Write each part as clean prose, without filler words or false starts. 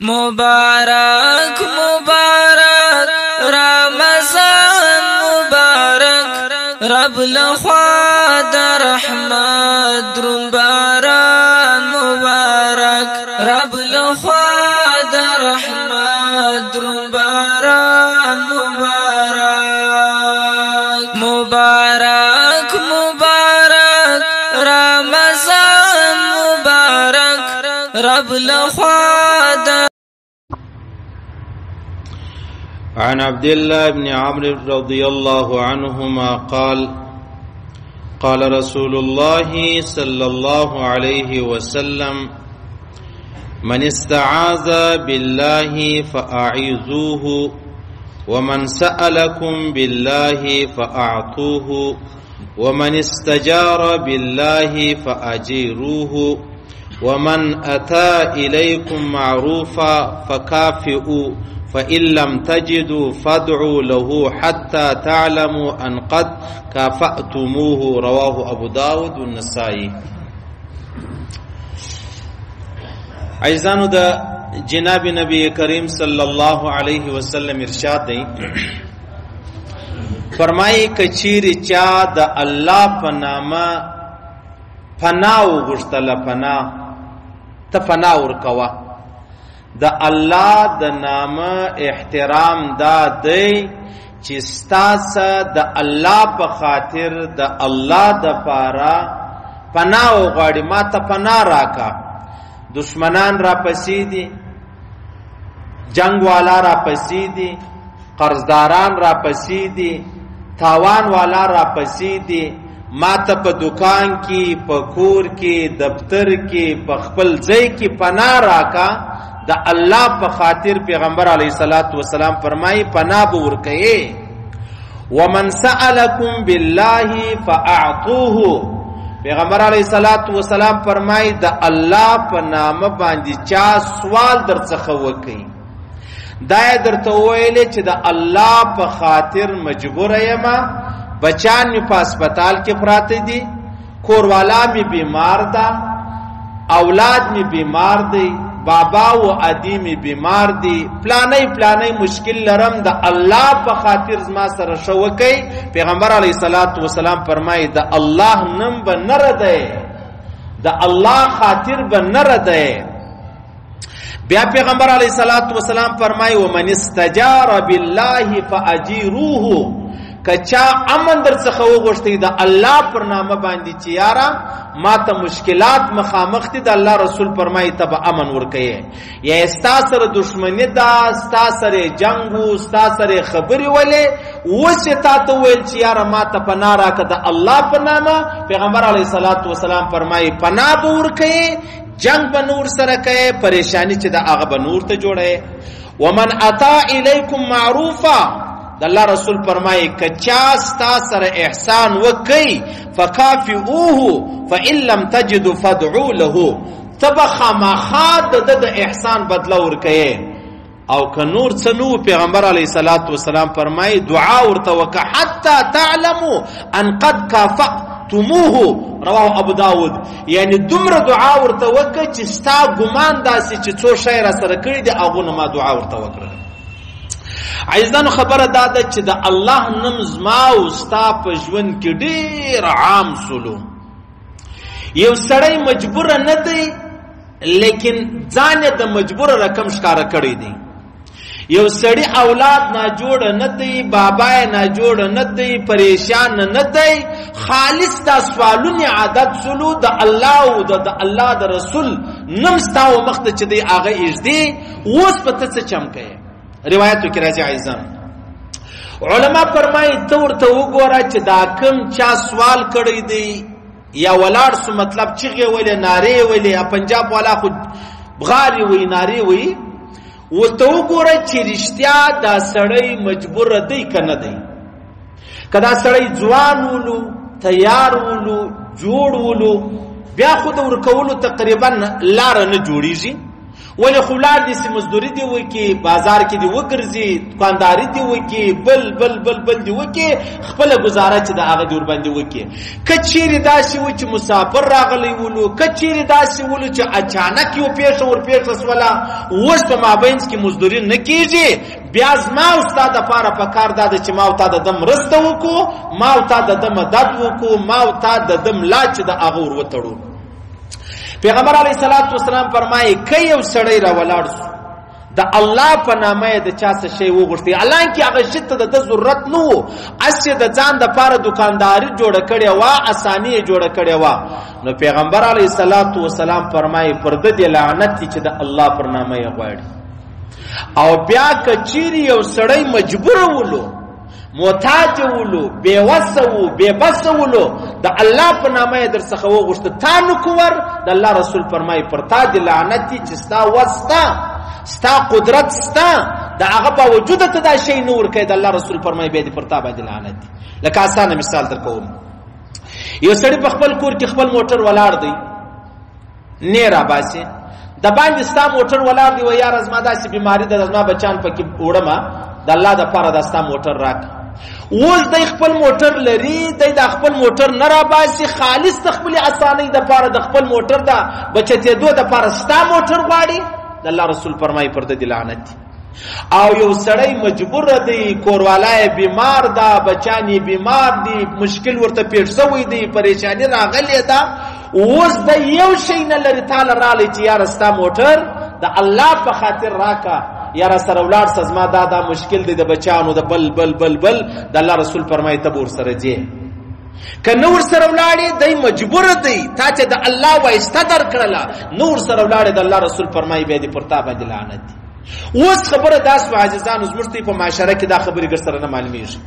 مبارک مبارک رمضان مبارک، رب لخوا د رحمت درون باران مبارک، رب لخوا د رحمت درون باران مبارک. مبارک مبارک رمضان مبارک، رب لخوا د عن عبد الله بن عمرو رضي الله عنهما قال قال رسول الله صلى الله عليه وسلم من استعاذ بالله فأعيذوه ومن سألكم بالله فأعطوه ومن استجار بالله فأجيروه ومن أتى إليكم معروفا فكافئوا فإن لم تجدوا فادعوا له حتى تعلموا أن قد كافأتموه. رواه أبو داود والنسائي. عزیزانو د جناب نبی کریم صلی الله علیه وسلم ارشاد دی، فرمایي کچیر چا د الله په نامه پناه وغوښتله، پناه ته پناه ورکوه، د الله د نامه احترام دا دی چې ستاسو د الله په خاطر د الله د پاره پناه وغواړي، ما ته پناه راکا، دشمنان را پسې دي، جنگ والا را پسې دي، قرضداران را پسې دي، تاوان والا را پسې دي، ما ته په دکان کې، په کور کې، دفتر کې، په خپل ځای کې پناه راکا. د الله په خاطر پیغمبر علیه الصلاۃ والسلام فرمایي پناه به ورکوي. ومن سألکم بالله فاعطوه، پیغمبر علیه الصلاۃ والسلام فرمایي د الله په نامه باندې چا سوال درڅخه وکړي، دا یې درته وویلې چې د الله په خاطر مجبور یم، بچان مې په هسپتال کې پراته دي، کوروالا مې بیمار ده، اولاد مې بیمار دی، بابا و ادی می بیمار دی، پلانی پلانی مشکل لرم، د الله په خاطر زما سره ښه وکئ. پیغمبر علیه الصلاۃ والسلام فرمایي د الله نوم به نه ردی، د الله خاطر به نه ردی. بیا پیغمبر علیه الصلاۃ والسلام فرمایي ومن استجار بالله فاجیروه، که چا امن در څخه وغوښتي د الله پر نامه باندې چې یاره ما ته مشکلات مخامخ دي، د الله رسول فرمایي ته به امن ورکوې، یا ستا سره دښمني ده، ستا سره جنګ و، ستا سره خبرې ولې، اوس یې تا ته وویل چې یاره ما ته پناه راکړه د الله په نامه، پیغمبر علیه الصلاة والسلام فرمایي پناه به ورکوې، جنګ به نور سره کوې، پریشاني چې د هغه به نور ته جوړوې. ومن اتا الیکم معروفا، د الله رسول فرمایي که چا ستا سره احسان وکړي فکافئوه فإن لم تجدوا فادعوا له، ته به خامخا د ده د احسان بدله ورکوې. او که نور څه نه وو، پیغمبر علیه الصلاة والسلام فرمایي دعا ورته وکړه حتی تعلموا ان قد کافأتموه. رواه ابو داود. یعنی دومره دعا ورته وکړه چې ستا ګمان داسې چې څو شی را سره کړي دي، هغو نه ما دعا ورته وکړه. عزیزانو خبره دا ده چې د الله نوم زما او ستا په ژوند کې ډېر عام سولو. یو سړی مجبور نه دی، لیکن ځان یې د مجبور رقم ښکاره کړی دی. یو سړی اولاد ناجوړ نه دی، بابا یې ناجوړ نه دی، پریشان نه دی، خالص دا سوالونې عادت سولو د الله او د الله د رسول نوم ستا و مخته چې دی هغه ایږدي، اوس په ته څه چم کوې؟ روایتو کې راځي عزیزان، علما فرمایي ته ورته وګوره چې دا کم چا سوال کړی دی یا ولاړ سو، مطلب چیغې ولې، نارې ولې، پنجاب والا خو بغارې وي، نارې وي، ورته وګوره چې رښتیا دا سړی مجبور دی که نه دی. که دا سړی ځوان ولو، تیار ولو، جوړ ولو، بیا خو د ورکولو تقریبا لاره نه جوړیږي. ولې خو لاړ دې سي، مزدوري دې وکړي، بازار کې دې وګرځي، دکانداري دې وکړي، بل بل بل بل دې وکړي، خپله ګزاره چې د هغه دې ورباندې وکړي. که چیرې داسې و چې مسافر راغلی ولو، که چیرې داسې ولو چې اچانک یو پېښه ورپېښه سوله، اوس په مابینځ کې مزدوري نه کېږي، بیا زما او ستا دپاره په کار دا ده چې ما او تا د ده مرسته وکړو، ما او تا د ده مدد وکړو، ما او تا د ده ملا چې د هغه ور وتړو. پیغمبر علیه الصلاة والسلام فرمایي که یو سړی را ولاړ سو د الله په نامه یې د چا څه شی وغوښتی، حالانکې هغه شي ته د ده ضرورت نه و، هسې د ځان دپاره دکانداري جوړه کړې وه، اساني یې جوړه کړې وه، نو پیغمبر علیه الصلاة والسلام فرمایي پر ده دې لعنت دی چې د الله پر نامه یې غواړي. او بیا که چیرې یو سړی مجبور ولو، محتاج ولو، بې وسه وو، بې بسه ولو، د الله په نامه یې در څخه وغوښته، تا نه کوور، د الله رسول فرمایي پر تا دې لعنت دي چې ستا وس ستا، ستا قدرت ستا، د هغه باوجود ته دا شی نه ورکوې، د الله رسول فرمایي بیا دې پر تا باندې لعنت دي. لکه اسانه مثال درکوم، یو سړی په خپل کور کې خپل موټر ولاړ دی، نه راباسي، د باندې ستا موټر ولاړ دی، وایي یاره زما داسې بیماري ده، زما بچیان پکې وړمه، د الله دپاره دا ستا موټر راکړه. اوس دی خپل موټر لري، دی د خپل موټر نه راباسي، خالص د خپلې اسانۍ دپاره د خپل موټر د بچتېدو دپاره ستا موټر غواړي، د الله رسول فرمایي پر ده دې لعنت دی. او یو سړی مجبور دی، کوروالا یې بیمار ده، بچیان یې بیمار دي، مشکل ورته پېښ سوی دی، پریشاني راغلې ده، اوس دی یو شی نه لري، تاله راغلی چې یاره ستا موټر د الله په خاطر راکه، یاره سره ولاړ سه، زما دا دا مشکل دی د بچیانو د بل بل بل بل، د الله رسول فرمایي ته به ورسره ځې. که نه ورسره ولاړې دی مجبور دی، تا چې د الله وایسته درکړله، نه ورسره ولاړې، د الله رسول فرمایي بیا دې پر تا باندې لعنت دی. اوس خبره دا سوه عزیزانو، زموږ ته په معاشره کې دا خبرې ګر سره نه معلومیږي،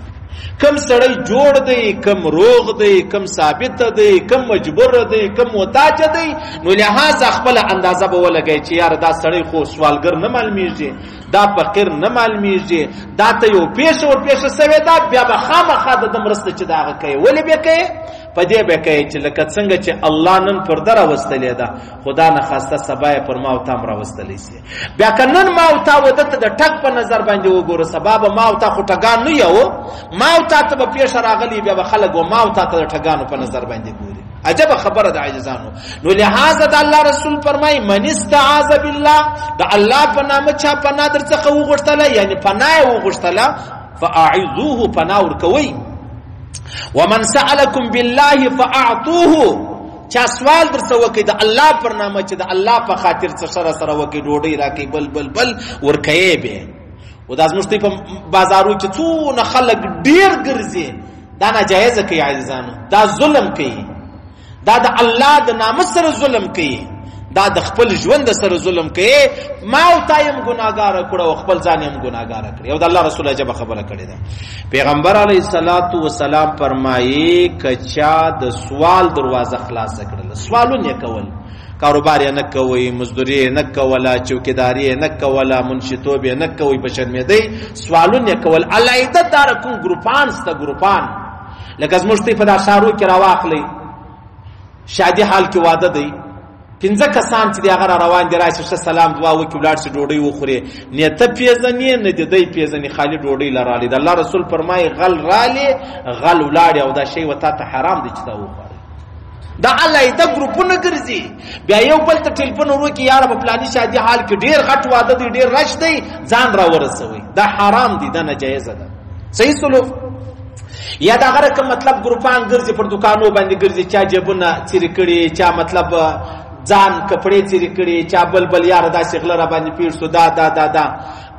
کم سړی جوړ دی، کم روغ دی، کم ثابت دی، کم مجبور دی، کم محتاج دی، نو لهذا خپله اندازه به ولګوي چې یاره دا سړی خو سوالګر نه معلومیږي، دا فقیر نه معلومیږي، دا ته یو پېښه ورپېښه سوې ده، بیا به خامخا د ده مرسته چې د هغه کوي. ولې به کوي؟ په دې به کوي چې لکه څنګه چې الله نن پر ده راوستلې ده، خدا نخواسته سبا یې پر ما او تا هم راوستلی سي. بیا که نن ما او تا و ده ته د ټګ په نظر باندې وګورو، سبا به ما او تا خو ټګان نه یو، ما او تا ته به پېښه راغلي، بیا به خلک و ما او تا ته د ټګانو په نظر باندې ګوري. عجبه خبره ده عزیزانو. نو لهذا د الله رسول فرمایي من استعاذ بالله، د الله په نامه چا پناه در څخه وغوښتله، یعنی پناه یې وغوښتله، فاعذوه، پناه ورکوئ. ومن سألكم بالله فأعطوه، چا سوال در څه وکړي د الله پر نامه چې د الله په خاطر څه سره سره وکړي، ډوډۍ راکړي، بل بل بل ورکوي به. او دا زموږ په بازارو کې څونه خلک ډېر ګرځي، دا ناجایزه کوي عزیزانو، دا ظلم کوي، دا د الله د نامه سره ظلم کوي، دا د خپل ژوند سره ظلم کوي. ما او تا یې هم ګناهګاره کړو او خپل ځان یې هم ګناهګاره کړی. او د الله رسول عجبه خبره کړې ده، پیغمبر علیه الصلاة والسلام فرمایي که چا د سوال دروازه خلاصه کړله، سوالونه یې کول، کاروبار یې نه کوي، مزدوري یې نه کوله، چوکیداري یې نه کوله، منشیتوب یې نه کوي، په شرمېدۍ سوالونه یې کول. علیحده داره کوم ګروپان سته، ګروپان لکه زموږ ته په دا ښارو کې راواخلئ، شادي حال کې واده دی، پنځه کسان چې دی هغه را روان دي، راشي ښه سلام دعا وکړي، ولاړ شي ډوډۍ وخوري، نه ته پېژنې نه دې دی پېژنې، خالي ډوډۍ له راغلي. د الله رسول فرمایي غل راغلی غل ولاړې، او دا شی و تا ته حرام دی چې دا وخورې. دا علیحده ګروپونه ګرځي، بیا یو بل ته ټلیفون ور وکړي، یاره په فلاني شادي حال کې ډېر غټ واده دی، ډېر رش دی، ځان را ورسوئ. دا حرام دی، دا ناجایزه ده. صحیح سلوک. یا دا غره کوم مطلب ګروپان ګرځي، پر دکانو باندې ګرځي، چا جیبونه څیرې کړي، چا مطلب ځان کپړې څیرې کړي، چا بل بل یاره داسې غله را باندې پېښ سو، دا دا دا دا،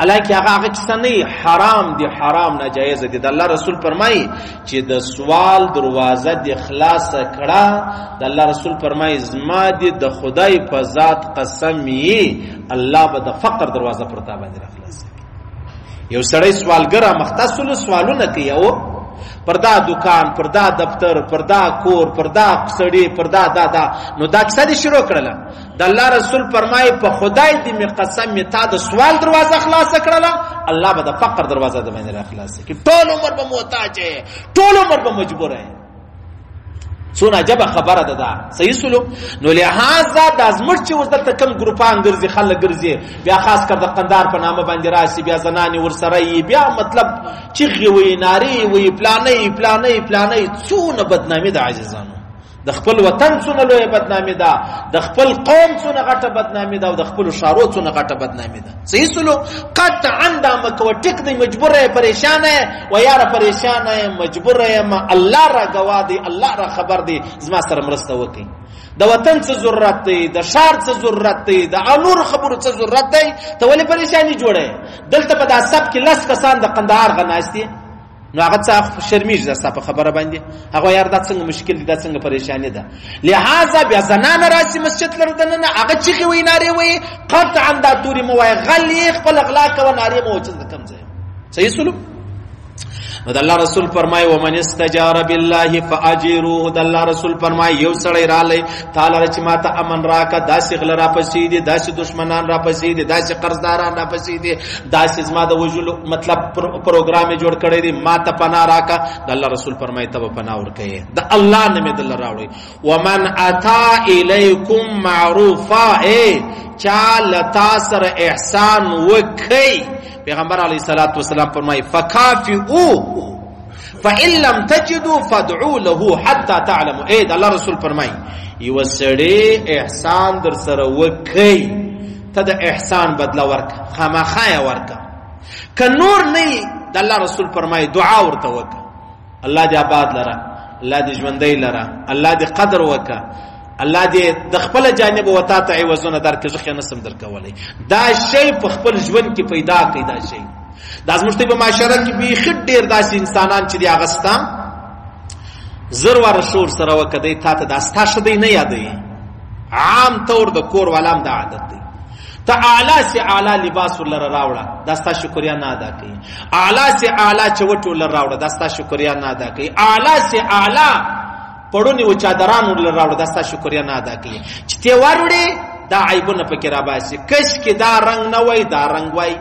حالانکه هغه هغه کیسه نه، حرام دی، حرام ناجایزه دی. د الله رسول فرمایي چې د سوال دروازه دې خلاصه کړه. د الله رسول فرمایي زما دې د خدای په ذات قسم یې، الله به د فقر دروازه پر تا باندې را خلاصه کړي. یو سړی سوالګر مخته سول، سوالونه کوي، او پر دا دکان، پر دا دفتر، پر دا کور، پر دا سړی، پر دا دا دا، نو دا کیسه دې شروع کړله. د الله رسول فرمایي په خدای دې مې قسم مې تا د سوال دروازه خلاصه کړله، الله به د فقر دروازه د باندې را خلاصه کړي. ټول عمر به محتاج یې، ټول عمر به مجبور یې. څونه عجبه خبره ده دا. صحیح سولو. نو لهذا دا زموږ چې اوس دلته کم ګروپان ګرځي، خلک ګرځي، بیا خاص کر د قندار په نامه باندې راشي، بیا زنانې ورسره یي، بیا مطلب چیغې وي، نارې وي، پلانې پلانې پلانې. څونه بدنامي ده عزیزانو، د خپل وطن څونه لویه بدنامي ده، د خپل قوم څونه غټه بدنامي ده، او د خپلو ښارو څونه غټه بدنامي ده. صحیح سولو. قطعا دا مه کوه. ټیک دی، مجبور یې، پریشان یې، و یاره پریشان یم، مجبور یم، الله را ګواه دی، الله را خبر دی، زما سره مرسته وکړي. د وطن څه ضرورت دی، د ښار څه ضرورت دی، د نورو خبرو څه ضرورت دی، ته ولې پریشاني جوړوې؟ دلته په دا سب کې 10 کسان د قندهار غناست دي، نو هغه څه شرمېږي ستا په خبره باندې، هغه یار دا څنګه مشکل دی، دا څنګه پریشاني ده. لهذا بیا زنانه راسي مسجد لره دننه، هغه چیغې وایي، نارې وایي، قطعا دا توري مه وایه، غل یې، خپله غلا کوه، نارې مه وایه، چې د کوم ځای. صحیح سولو. نو د الله رسول فرمای ومن استجار بالله فاجروه. د الله رسول فرمای یو سړی رالی تا لره چې ماته امن راکه، داسې غله راپسې دي، داسې دشمنان راپسې دي، داسې قرضداران راپسې دي، داسې زما د وژلو مطلب پروګرام یې جوړ کړی دی، ماته پناه راکه. د الله رسول فرمای ته به پناه ورکوې، د الله نه مې دله راوړئ. ومن اتا الیکم معروفا، ای چا له تا سره احسان وکړي، پیغمبر علیه الصلاة والسلام فرمای فکافئوه فإن لم تجدوا فادعوا له حتى تعلموا. ای د الله رسول فرمای یو سړی احسان در سره وکړي، ته د احسان بدله ورکړه، خامخا یې ورکړه، که نور نه د الله رسول فرمای دعا ورته وکړه، الله دې آباد لره، الله دې ژوندی لره، الله دې قدر وکړه، الله دې د خپل جانب و تا ته عوضونه درکړي، زه خو یې نسم درکولی. دا شی په خپل ژوند کې پیدا کړئ. دا شی دا زموږ په معاشره کې بیخي ډېر داسې انسانان چې دي هغه ستا زر واره شور سره وکړه، دی تا ته دا ستا ښه دی نه یادوي. عام طور د کور والا هم دا عادت دی، ته اعلی سي اعلی لباس ورلره راوړه، دا ستا شکریا نه ادا کوي. اعلی سي اعلی چوټ ورلره راوړه، دا ستا شکریا نه ادا کوي. اعلی سي اعلی پړونی و چادران ورلره راوړه، دا ستا شکریا نه ادا کوي. چې ته وروړې دا عیبونه پکې راباسي، کش کې دا رنګ نه وای دا رنګ وای،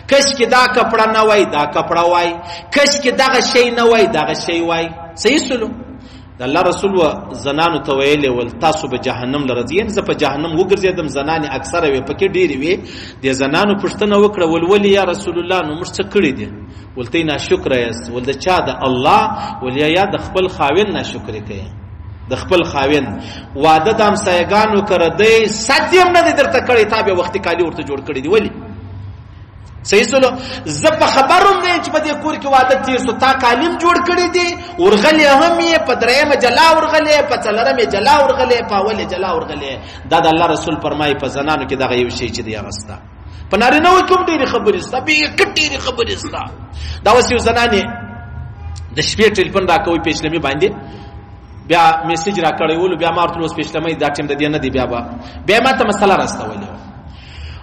کش کې دا کپړه نه وای دا کپړه وای، کش کې دغه شی نه وای دغه شی وای. صحیح سلو. د الله رسول و زنانو ته ویلې ول تاسو به جهنم لره ځئ، زه په جهنم وګرځېدم، زنانې اکثره وې پکې ډېرې وې. د زنانو پوښتنه وکړه ول ولې یا رسول الله، نو موږ څه کړي دي؟ ول ته ناشکره یاست. ول د چا؟ د الله. ول یا د خپل خاوند ناشکري کوي، د خپل خاوند واده د همسایګانو کره دی، ست یې هم نه دی درته کړی، تا بیا وختي کالي ورته جوړ کړي دي. ولې؟ صحیح سولو. زه په خبروم نه یم چې په دې کور کې واده تېر سو، تا کالیم جوړ کړي دي، ورغلې هم یې، په درېیمه جلا ورغلې، په څلورمې جلا ورغلې، په اولې جلا ورغلې. دا د الله رسول فرمایي په زنانو کې دغه یو شی چې دی هغه سته. په نارینه وو کې هم ډېرې خبرې سته، بیخي ډېرې خبرې سته. دا اوس یو زنانې د شپې ټلیفون راکوي پیشلمي باندې، بیا میسج را کړی ولو، بیا ما ورته اوس پیشلمۍ دا ټیم د دې نه دی، بیا به بیا ما ته مسله راستولې وه.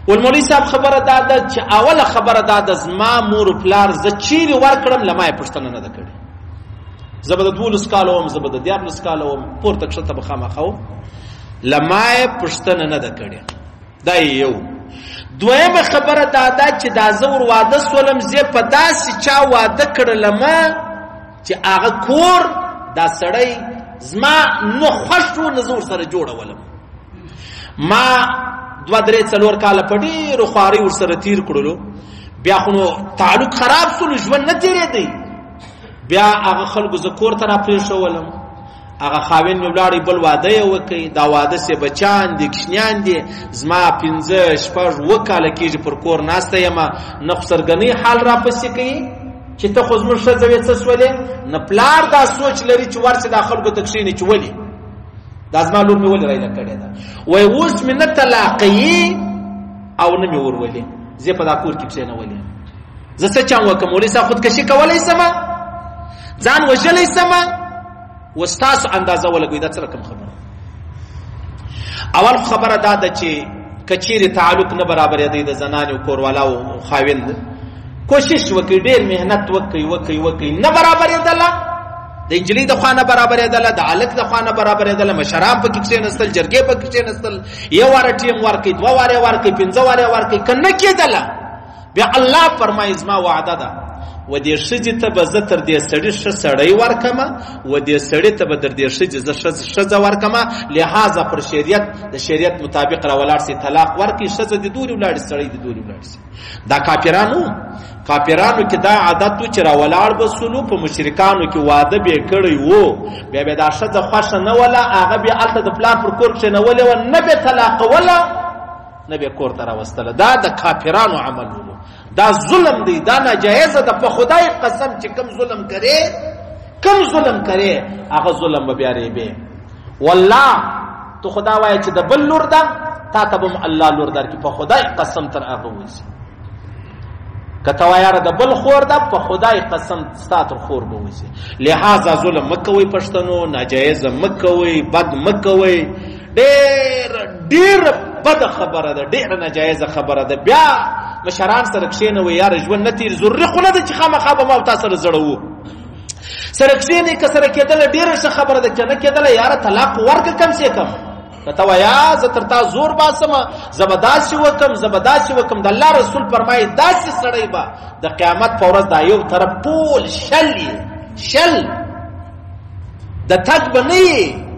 ول مولوي صاحب خبره دا ده چې اوله خبره دا ده، زما مور و پلار زه چیرې ورکړم له ما یې پوښتنه نه ده کړې. زه به د 12 کالو وم، زه به د 13 کالو وم، پورته کښته به خامخا وم، له ما یې پوښتنه نه ده کړې. دا یو. دویمه خبره دا ده چې دا زه ور واده سولم، زه په داسې چا واده کړلم چې هغه کور دا سړی زما نه خوښ و، نه زه ورسره جوړولم. ما 2 3 4 کاله په ډېرو خوارۍ ورسره تېر کړلو، بیا خو نو تعلق خراب سولو، ژوند نه تېرېدی. بیا هغه خلکو زه کور ته راپرېښولم، هغه خاوند مې ولاړی بل واده یې وکړی، دا واده سې بچیان دي کوچنیان دي، زما 5 6 7 کاله کېږي پر کور ناسته یمه، نه خسرګنۍ حال راپسې کوي چې ته خو زموږ ښځه وې څه سولې، نه پلار دا سوچ لري چې ورسې دا خلکو ته کښېني چې ولې دا زما لور مې ولې رایله کړې ده. وایي اوس مې نه طلاقوي او نه مې ورولي، زه په دا کور کې کښېنولې، زه څه چم وکړم؟ مولوي صاحب خودکشي کولی سمه، ځان وژلی سمه؟ اوس تاسو اندازه ولګوئ دا څه رقم خبره. اول خبره دا ده چې که چیرې تعلق نه برابرېدی د زنانې او کوروالا او خاوند، کوشش وکړئ، ډېر محنت وکړئ وکړئ وکړئ، نه برابرېدله، د انجلۍ د خوا نه برابرېدله، د هلک د خوا نه برابرېدله، مشران پکې کښېناستل، جرګې پکې کښېناستل، یو واره ټیم ورکړئ، 2 وارې ورکړئ، 5 وارې ورکړئ، که نه کېدله بیا الله فرمایي زما وعده ده، و دې ښځې ته به زه تر دې سړي ښه سړی ورکمه، و دې سړي ته به تر دې ښځې زه ښځه ورکمه. لهذا پر شریعت، د شریعت مطابق را ولاړ سي، طلاق ورکړي، ښځه دې دورې ولاړ سي، سړی دې دورې ولاړ سي. دا کافرانو کې دا عادت و چې را ولاړ به سولو، په مشرکانو کې واده به یې کړی وو، بیا به دا ښځه خوښه نه وله، هغه بیا هلته د پلار پر کور کښېنولې وه، نه به طلاقوله، نه به کور ته راوستله. دا د کافرانو عمل وو، دا ظلم دی، دا ناجایزه ده. په خدای قسم چې کم ظلم کرے، کم ظلم کرے، هغه ظلم به بیا ریبې. والله ته خدا وایه چې د بل لور ده، تا ته به هم الله لور درکړي، په خدای قسم تر هغه وځي. که ته وایه یاره د بل خور ده، په خدای قسم ستا تر خور به وځي. لهذا ظلم مه کوئ پښتنو، ناجایزه مه کوئ، بد مه کوئ. ډېر ډېر بده خبره ده، ډېره ناجایزه خبره ده. بیا مشران سره کښېنوئ، یاره ژوند نه تېر، ضروري خو نه ده چې خامخا به ما او تا سره زړوو. سره کښېنئ، که سره کېدله ډېره ښه خبره ده، که نه کېدله یاره طلاق ورکړه کم سې کم. که ته وایه زه تر تا زور باسم، زه به داسې وکم، زه به داسې وکم، د الله رسول فرمایي داسې سړی به د قیامت په ورځ دا یو طرف ټول شل یې، شل د تګ به نه یې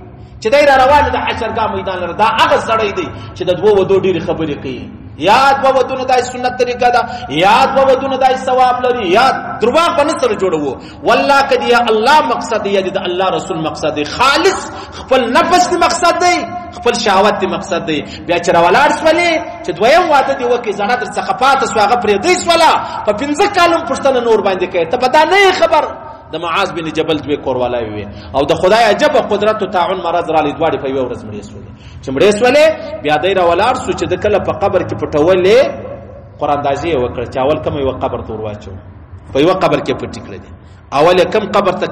چې دی را روان د حشرګاه میدان لره. دا هغه سړی دی چې د دوو ودو ډېرې خبرې کوي، یا دوه ودونه دای سنت طریقه ده، یا دوه ودونه دای ثواب لري، یا درواغ به نه سره جوړوو. والله که دی الله مقصد دی، یا د الله رسول مقصد دی، خالص خپل نفس دی مقصد دی، خپل شهوت دی مقصد دی. بیا چې راولاړ سولې چې دویم واده دی وکړي، زړه در څخه پاته سوه، هغه پرېږدی سوله، په 5 کالو هم پوښتنه نور باندې کوي، ته به دا نه یې خبر. د معاذ بن جبل دوې کوروالاوې وې، او د خدای عجبه قدرت او طاعون مرض رالی، دواړې په یوه ورځ مړې سولې. چې مړې سولې بیا دی راولاړ سو چې د کله په قبر کې پټولې، قراندازي یې وکړه چې اول کوم یوه قبر ته ورواچوم، په یوه قبر کې پټې کړې دي، اول یې کم قبر ته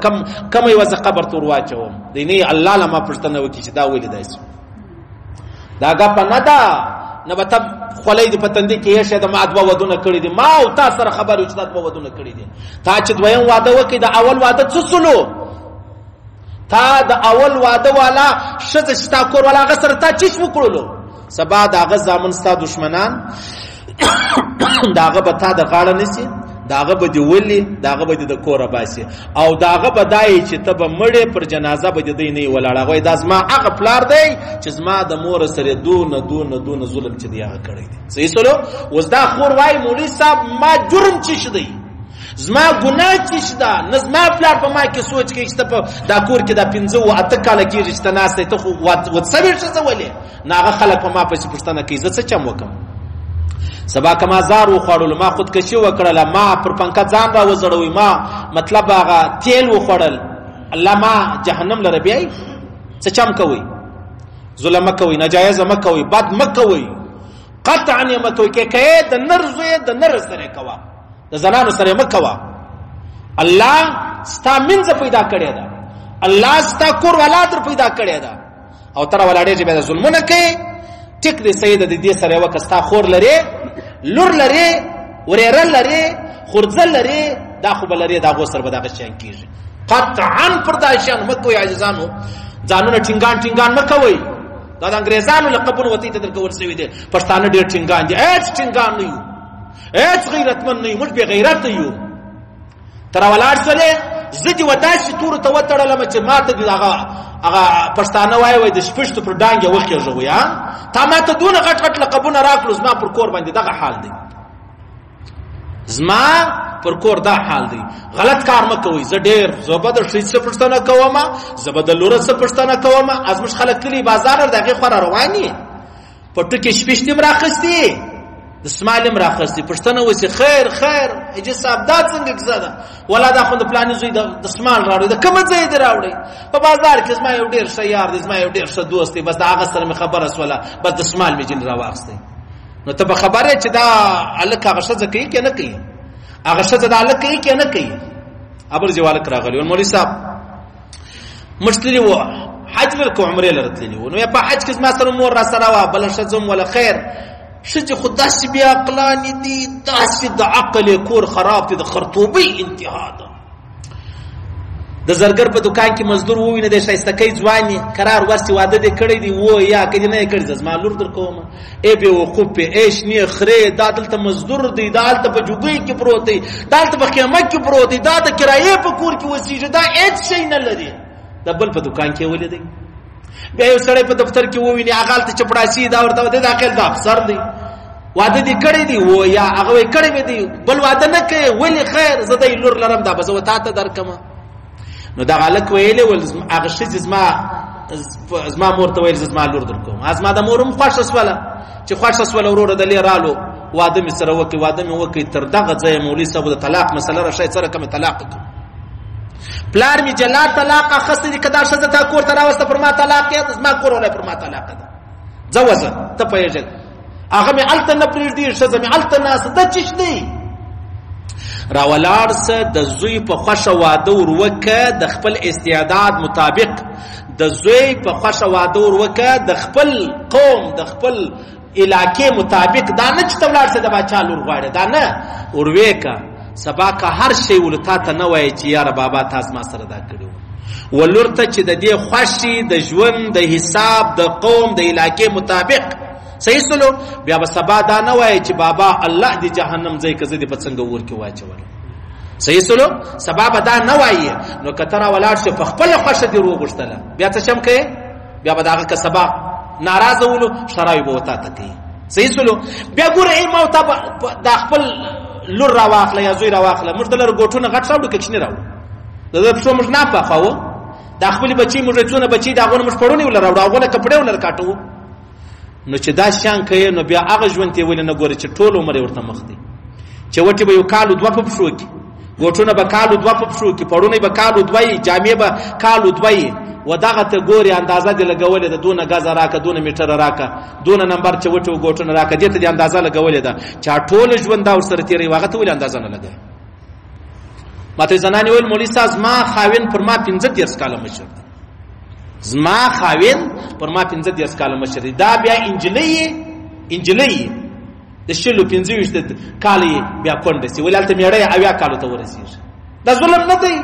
کم یوه زه قبر ته ورواچوم. دی نه الله له ما پوښتنه وکړي چې دا ولې داسې، دا ګپه نه ده، نه به ته خولۍ دې په تندي کې ایښې ده، ما دوه ودونه کړي دي، ما او تا سره خبر یو چې تا دوه ودونه کړي دي. تا چې دویم واده وکړي، د اول واده څه سولو؟ تا د اول واده والا ښځه چې تا کور والا هغه سره تا چیش وکړلو؟ سبا د هغه زامن ستا دښمنان، د هغه به تا د غاړه نیسي، د هغه به دې ولي، د هغه به دې د کوره باسي، او د هغه به دا یې چې ته به مړې، پر جنازه به دې دی نه ولاړ. هغه وایي دا زما هغه پلار دی چې زما د مور سره دونه دونه دونه ظلم چې دی هغه کړی دی. صحیح سولو؟ اوس دا خور وایي مولوي صاحب ما جرم چی دی، زما ګناه چی ده، نه زما پلار په ما کې سوچ کوي چې ته په دا کور کې دا 5 او 8 کاله کېږي چې ته ناست یې، ته خو وڅوې ښځه ولې؟ نه هغه خلک په ما پسې پوښتنه کوي زه څه چم وکړم. سبا که ما زار وخوړلو، ما خودکشي وکړله، ما پر پنکه ځان را وځړوي، ما مطلب هغه تیل وخوړل، الله ما جهنم لره بیایي. څه چم کوئ؟ ظلم مه کوئ، ناجایزه مه کوئ، بد مه کوئ، قطعا یې مه کوئ. که کوې د نر زوی د نر سره کوه، د زنانو سره مه کوه. الله ستا مینځه پیدا کړې ده، الله ستا کور والا در پیدا کړې ده، او ته راولاړېږې بیا د ظلمونه کوې. ټیک دی صحیح ده، د دې سره یې وکړه، ستا خور لرې، لور لرې، ورېره لرې، خورځه لرې، دا خو به لرې، د هغو سره به دغه شیان کېږي. قطعا پر دا شیان مه کوئ عزیزانو، ځانونه ټینګان ټینګان مه کوئ. دا د انګریزانو لقبونه وتی ته درکول شوي دي. پښتانه ډېر ټینګان دي، هېڅ ټینګان نه یو، هېڅ غیرتمن نه یو، موږ بې غیرته یو. ته راولاړ سولې، زه دې و داسې تورو ته وتړلم چې ما ته دې هغه هغه پښتانه وایي وایي د شپږتو پر ډانګې وخېژوي. تا ما ته دونه غټ غټ لقبونه راکړو، زما پر کور باندې دغه حال دی، زما پر کور دا حال دی. غلط کار مه کوئ. زه ډېر زه به د ښځې څه پوښتنه کوم، زه به د لوره څه پوښتنه کوم. زموږ خلک تللي بازار د هغې خوا را روان دي، په ټکي شپشتې هم راخیستي، دستمال هم راخیستي، پوښتنه وسي خیر خیر حاجي صاحب دا څنګه کیسه ده؟ ولا دا خو د پلاني زوی د دستمال راوړی، د کومه ځای دې راوړی؟ په بازار کې زما یو ډېر ښه یار دی، زما یو ډېر ښه دوست دی، بس د هغه سره مې خبره سوله، بس دستمال مې ځینې راواخیستی. نو ته به خبر یې چې دا هلک هغه ښځه کوي که نه کوي، هغه ښځه دا هلک کوي که نه کوي. ابل ځای هلک راغلی، مولوي صاحب موږ تللي وو حج لره که عمرې لره تللي وو، نو په حج کې زما سره مور راسره وه، بله ښځه هم وله. خیر ښځې خو داسې بې عقلانې دي، داسې د عقل یې کور خراب دی، د خرتوبۍ انتها ده. د زرګر په دکان کې مزدور ووینه، د ښایستکۍ ځوان یې قرار ورسي، واده دې کړی دی و یا که دې نه یې کړی، زه زما لور در کوم. ای بې وقوف ای شنې خرې، دا دلته مزدور دی، دا هلته په جوګۍ کې پروت دی، دا هلته په خیمه کې پروت دی، دا د کرایې په کور کې اوسېږي، دا هېڅ شی نه لري. د بل په دکان کې ولیدی. بیا یو سړی په دفتر کې وویني، هغه هلته چپړاسي، دا ورته دی، دا خیال د افسر دی، واده دې کړی دی و یا هغه وایي کړی مې دی، بل واده نه کوې، ولې؟ خیر زه د لور لرم، دا به زه تا ته درکړم. نو دغه هلک ویلي ول، هغه ښځې زما مور ته ویل زه زما لور در کوم. زما د مور هم خوښه سوله، چې خوښه سوله وروره د لې رالو، واده مې سره وکړي، واده مې وکړي. تر دغه ځایه مولوي صاحب د طلاق مسله راښیي، څه رقم طلاق کړم. پلار مې جلا طلاق اخیستی دی، که دا ښځه تا کور ته راوسته پر ما طلاق یې ده، زما کور ولی پر ما طلاق ده، ځه وځه ته پوهېږې. هغه مې هلته نه پرېږدي، ښځه مې هلته ناسته ده، چیش دی. راولاړ سه، د زوی په خوښه واده ور وکړه، د خپل استعداد مطابق د زوی په خوښه واده ور وکړه، د خپل قوم د خپل علاقې مطابق. دا نه چې ته ولاړ سه د باچا لور غواړې، دا نه ور وکړه. سبا که هر شی ول تا ته نه وایي چې یاره بابا تا زما سره دا کړي وو. ولور ته چې د دې خوښي د ژوند د حساب د قوم د علاقې مطابق صحیح سلو، بیا به سبا دا نه وایي چې بابا الله دې جهنم ځای که زه دې په څنګه ور کې واچولم. صحیح سلو، سبا به دا نه وایي. نو که ته راولاړ شې په خپله خوښه دې وروغوښتله، بیا څه چم کوې؟ بیا به د هغه که سبا ناراضه ولو، ښراوي به ورته ته کوي. صحیح سلو، بیا ګوره ای ما ته دا خپل لور راواخله یا زوی راواخله، موږ دلته ګوټونه غټ راوړو که کوچني راوړو، د ده پښو موږ نه پخوو، دا خپلې بچي موږ څونه بچي د هغو نه موږ پړوني ولر راوړو، هغو نه کپړې ولر کاټو. نو چې دا شیان کوې، نو بیا هغه ژوند ته یې ولې نه ګورې چې ټول عمر یې ورته مخ دی، چې وټې به یو کال دوه په پښو کې، ګوټونه به کال دوه په پښو کې، پړونی به کال دوه یي، جامې به کال دوه یي، و دغه ته ګورې اندازه دې لګولې ده، دونه ګزه راکه، دونه میټره راکه، دونه نمبر چې وټې ګوټونه راکه، دې ته دې اندازه لګولې ده. چې ټول ژوند دا ورسره تېروي، هغه ته ولې اندازه نه لګوې؟ ما ته زنانې ویل مولوي صاحب زما خاوند پر ما 35 کاله مشر دی، زما خاوند پر ما 35 کاله مشر دی. دا بیا انجلۍ د 20 25 کاله یې بیا کونډه سي، ولې هلته مېړه یې 70 کالو ته ورسېږي. دا ظلم نه دی؟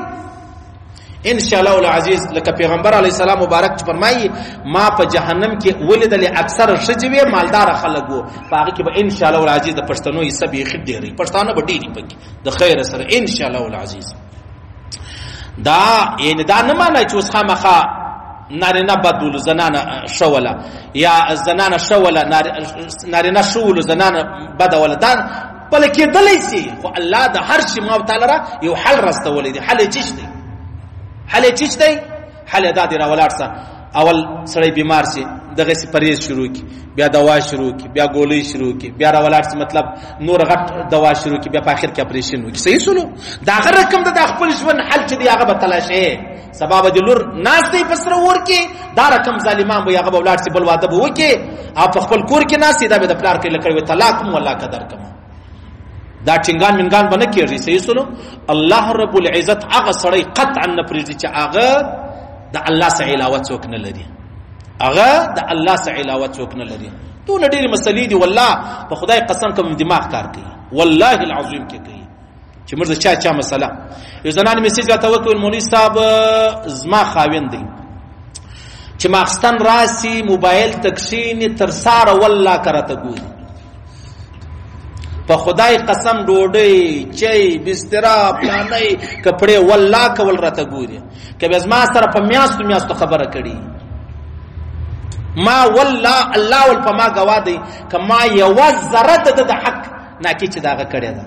ان شاء الله العزیز، لکه پیغمبر علیه السلام مبارک چې فرمایي ما په جهنم کې ولیدلې اکثر ښځې وې، مالداره خلک وو، په هغه کې به ان شاء الله العزیز د پښتنو حصه بیخي ډېره، پښتانه به ډېر پکې د خیر سره ان شاء الله العزیز. دا یعنی دا نه معنی چې اوس خامخا نارینه بد ولو زنانه ښه وله، یا زنانه ښه وله نارینه ښه ولو زنانه بده وله، دا بله کېدلی سي، خو الله د هر شي ما تعالی را یو حل راستولی دی. حل یې چیش دی؟ حل یې چیش دی؟ حل یې دا دی، راولاړ سه، اول سړی بیمار سي، دغسې پرهېز شروع کړي، بیا دوا شروع کړي، بیا ګولۍ شروع کړي، بیا راولاړ سي مطلب نور غټ دوا شروع کړي، بیا په آخر کې اپریشن وکړي. صحیح سولو؟ د هغه رقم د خپل ژوند حل چې دی هغه به تلاشوې. سبا به د لور ناست دی په سره اور کې، دا رقم ظالمان به هغه به ولاړ سي، بل واده به وکړي او په خپل کور کې ناست دی، دا به د پلار کې لکړی وي، طلاق هم والله که درکړم، دا ټینګان منګان به نه کېږي. صحیح سولو؟ الله رب العزت هغه سړی قطعا نه پرېږدي چې هغه د الله څخه علاوه څوک نه لري، هغه د الله څخه علاوه څوک نه لري. دونه ډېرې مسلې دي والله، په خدای قسم کوم دماغ کار کوي، والله العظیم کې کوي چې موږ د چا چا مسله. یو زنان میسج راته وکړ، مولوي صاحب زما خاوند دی چې ماخستن راسي موبایل ته کښېني تر سهاره والله که راته ګوري، په خدای قسم ډوډۍ چای بستره پلانۍ کپړې والله کول راته ګوري، که بیا زما سره په میاشتو میاشتو خبره کړي، ما والله الله ول په ما ګواه دی که ما یوه ذره د ده د حق ناکي چې د هغه کړې ده،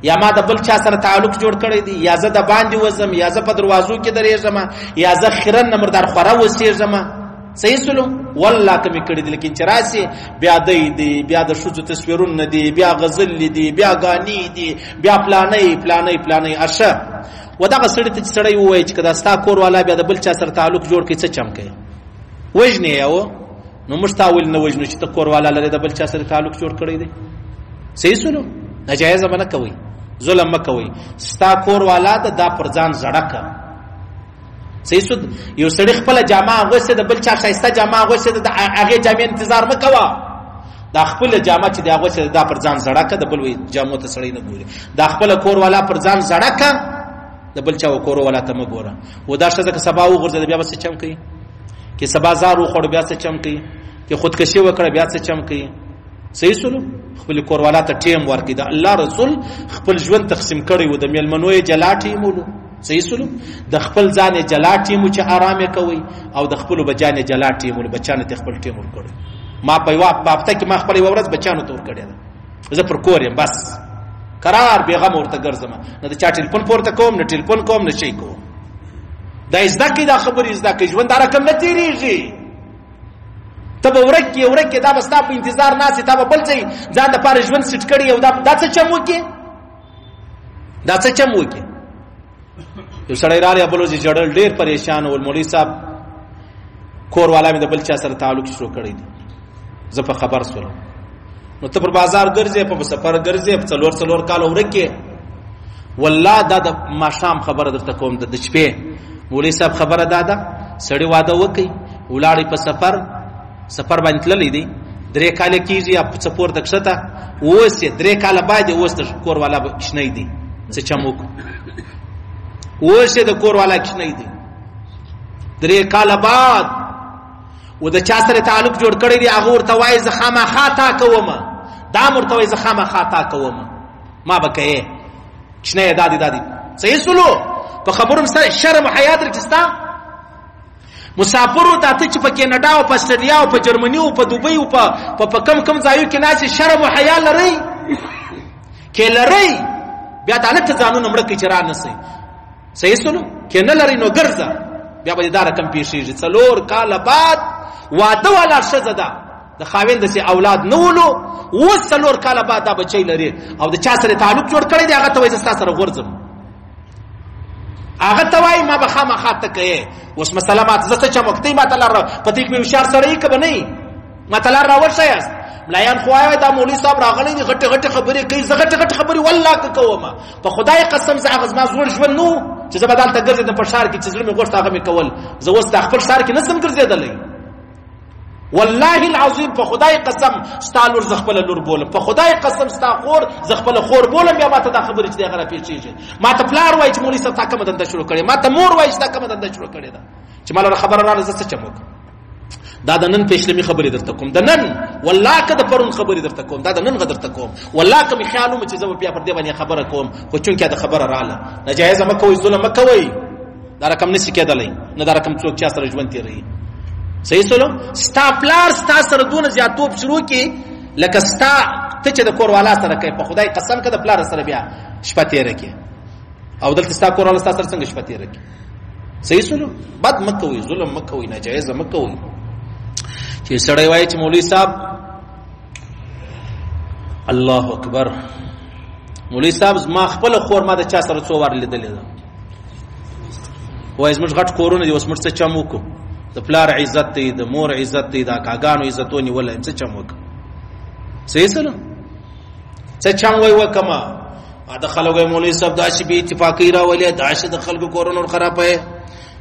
یا ما د بل چا سره تعلق جوړ کړی دی، یا زه د باندې وځم، یا زه په دروازو کې درېږم، یا زه خیرن نه مردار خوره وسېږم. صحیح سلو؟ والله که مې کړي دي، لیکن چې راسي بیا دی دی، بیا د ښځو تصویرونه دي، بیا غزلې دي، بیا ګانې دي، بیا پلانۍ پلانۍ پلانۍ. اشه و دغه سړي ته چې سړی ووایي چې که دا ستا کور والا بیا د بل چا سره تعلق جوړ کړي څه چم کوي؟ وژنې یې و. نو موږ تا ولې نه وژنو چې ته کور والا لرې د بل چا سره تعلق جوړ کړی دی؟ صحیح سلو؟ ناجایزه به نه کوئ، ظلم مه کوئ. ستا کور والا ده دا پر ځان زړه که. صحیح سود؟ یو سړي خپله جامه اغوستې ده، بل چا ښایسته جامه اغوستې ده، د هغې جامې انتظار مه کوه. دا خپله جامه چې دی اغوستې ده دا پر ځان زړه که، د بل جامو ته سړی نه ګوري. دا خپله کور والا پر ځان زړه که، د بل چا کور ولا ته مه ګوره. و دا ښځه که سبا وغورځېده بیا به څه چم کوي؟ که سبا زار وخوړ بیا څه چم کوي؟ که خودکشي وکړه بیا څه چم کوي؟ صحیح سولو؟ خپل کور والا ته ټیم ورکړي. د الله رسول خپل ژوند تقسیم کړی و، د میلمنو یې جلا ټیم ولو. صحیح سولو؟ د خپل ځان یې جلا ټیم چې آرام یې کوي، او د خپلو بچیانو یې جلا ټیم ولو، بچیانو ته خپل ټیم ورکړی. ما په یوه هفته کې ما خپله یوه ورځ بچیانو ته ورکړې ده، زه پر کور یم بس قرار بېغمه ورته ګرځم، نه د چا ټلیفون پورته کوم، نه ټلیفون کوم، نه شی کوم. دا زده کړئ، دا خبرې زده کړئ، ژوند دا رقم نه تېرېږي. ته به ورک یې ورک یې، دا به ستا په انتظار ناست یې، تا به بل ځای ځان دپاره ژوند سیټ کړی او دا څه چم وکړي؟ دا څه چم وکړي؟ یو سړی راغی بل ورځ یې ژړل، ډېر پریشان و. مولوي صاحب کور والا مې د بل چا سره تعلق شروع کړی دی، زه په خبر سولم. نو ته پر بازار ګرځې، په سفر ګرځې، په څلور څلور کاله ورک یې. والله دا د ماښام خبره درته کوم، د شپې. مولوي صاحب خبره دا ده، سړی واده وکړي، ولاړی په سفر، سفر باندې تللی دی، درې کاله کېږي یا څه پورته کښته، اوس یې درې کاله بعد یې اوس د کور والا کوچنی دی، څه چم وکړو؟ اوس یې د کور والا کوچنی دی، درې کاله بعد و د چا سره تعلق جوړ کړی دی، هغه ورته وایي زه خامخا تا کوم، دا هم ورته وایي زه خامخا تا کوم، ما به کوې، کوچنی یې دا دی دا دی. صحیح سولو؟ په خبرو سره شرم حیا درکې ستا. مسافرو ته ته چې په کینیډا او په اسټرالیا او په جرمني او په دوبۍ او په کم کم ځایو کې ناست شرم او حیا لرئ کې لرئ، بیا دا نه ته ځانونه مړه کړئ چې را نه سئ. صحیح سولو؟ کې نه لرئ نو ګرځه، بیا به دې دا رقم پېښېږي. څلور کاله بعد واده والا ښځه ده، د خاوند داسې اولاد نه ولو، اوس څلور کاله بعد دا بچی لري او د چا سره تعلق جوړ کړی دی، هغه ته وایي زه ستا سره غورځم، هغه ته وایي ما به خامخا ته کوې. اوس مسله ماته زه څه چم وکړم، ما ته لار په دې کې مې هوښیار سړی یې که به نه یې، ما ته لار راوښیاست. ملایان خو وایي دا مولوي صاحب راغلی دی، غټې غټې خبرې کوي، زه غټې غټې خبرې والله که کوم، په خدای قسم زه هغه زما زوړ ژوند نه و چې زه به دلته ګرځېدم په ښار کې، چې زړه مې غوښت هغه مې کول، زه اوس د خپل ښار کې نه سم ګرځېدلی. والله العظیم په خدای قسم ستا لور زه خپله لور بولم، په خدای قسم ستا خور زه خپله خور بولم. بیا ماته دا خبرې چې دی هغه راپېښېږي، ماته پلار وایي چې مولوي صاحب تا کومه دنده شروع کړې، ماته مور وایي چې تا کومه دنده شروع کړې ده، چې ما له خبره راغله زه څه چم وکړم. دا د نن پېشلمي خبرې درته کوم، د نن والله که د پرون خبرې درته کوم، دا د نن غ درته کوم. والله که مې خیال وم چې زه به بیا پر دې باندې خبره کوم، خو چونکې دا خبره راغله، ناجایزه مه کوئ، ظلم مه کوئ، دا رقم نه شي کېدلی، نه دا رقم څوک چا سره ژوند تېروي. صحیح سولو؟ ستا پلار ستا سره دونه زیاتوب شروع کی لکه ستا ته چې د کور والا سره کوي، په خدای قسم که د پلار سره بیا شپه تېره کړي، او دلته ستا کور والا ستا سره څنګه شپه تېره کړي؟ صحیح سولو؟ بد مه کوئ، ظلم مه کوئ، ناجایزه مه کوئ. چې سړی وایي چې مولوي صاحب الله اکبر، مولوي صاحب زما خپله خور ما د چا سره څو وار لیدلې ده، وایي زموږ غټ کورونه دي، اوس موږ څه چم وکړو؟ د پلار عزت دی، د مور عزت دی، د اکاګانو عزتو نیولی یم، څه چم وکړم؟ صحیح سره څه چم وای وکړم؟ د خلکو وایي مولوي صاحب داسې بې اتفاقۍ راولې، داسې د خلکو کورونه ور خرابوې،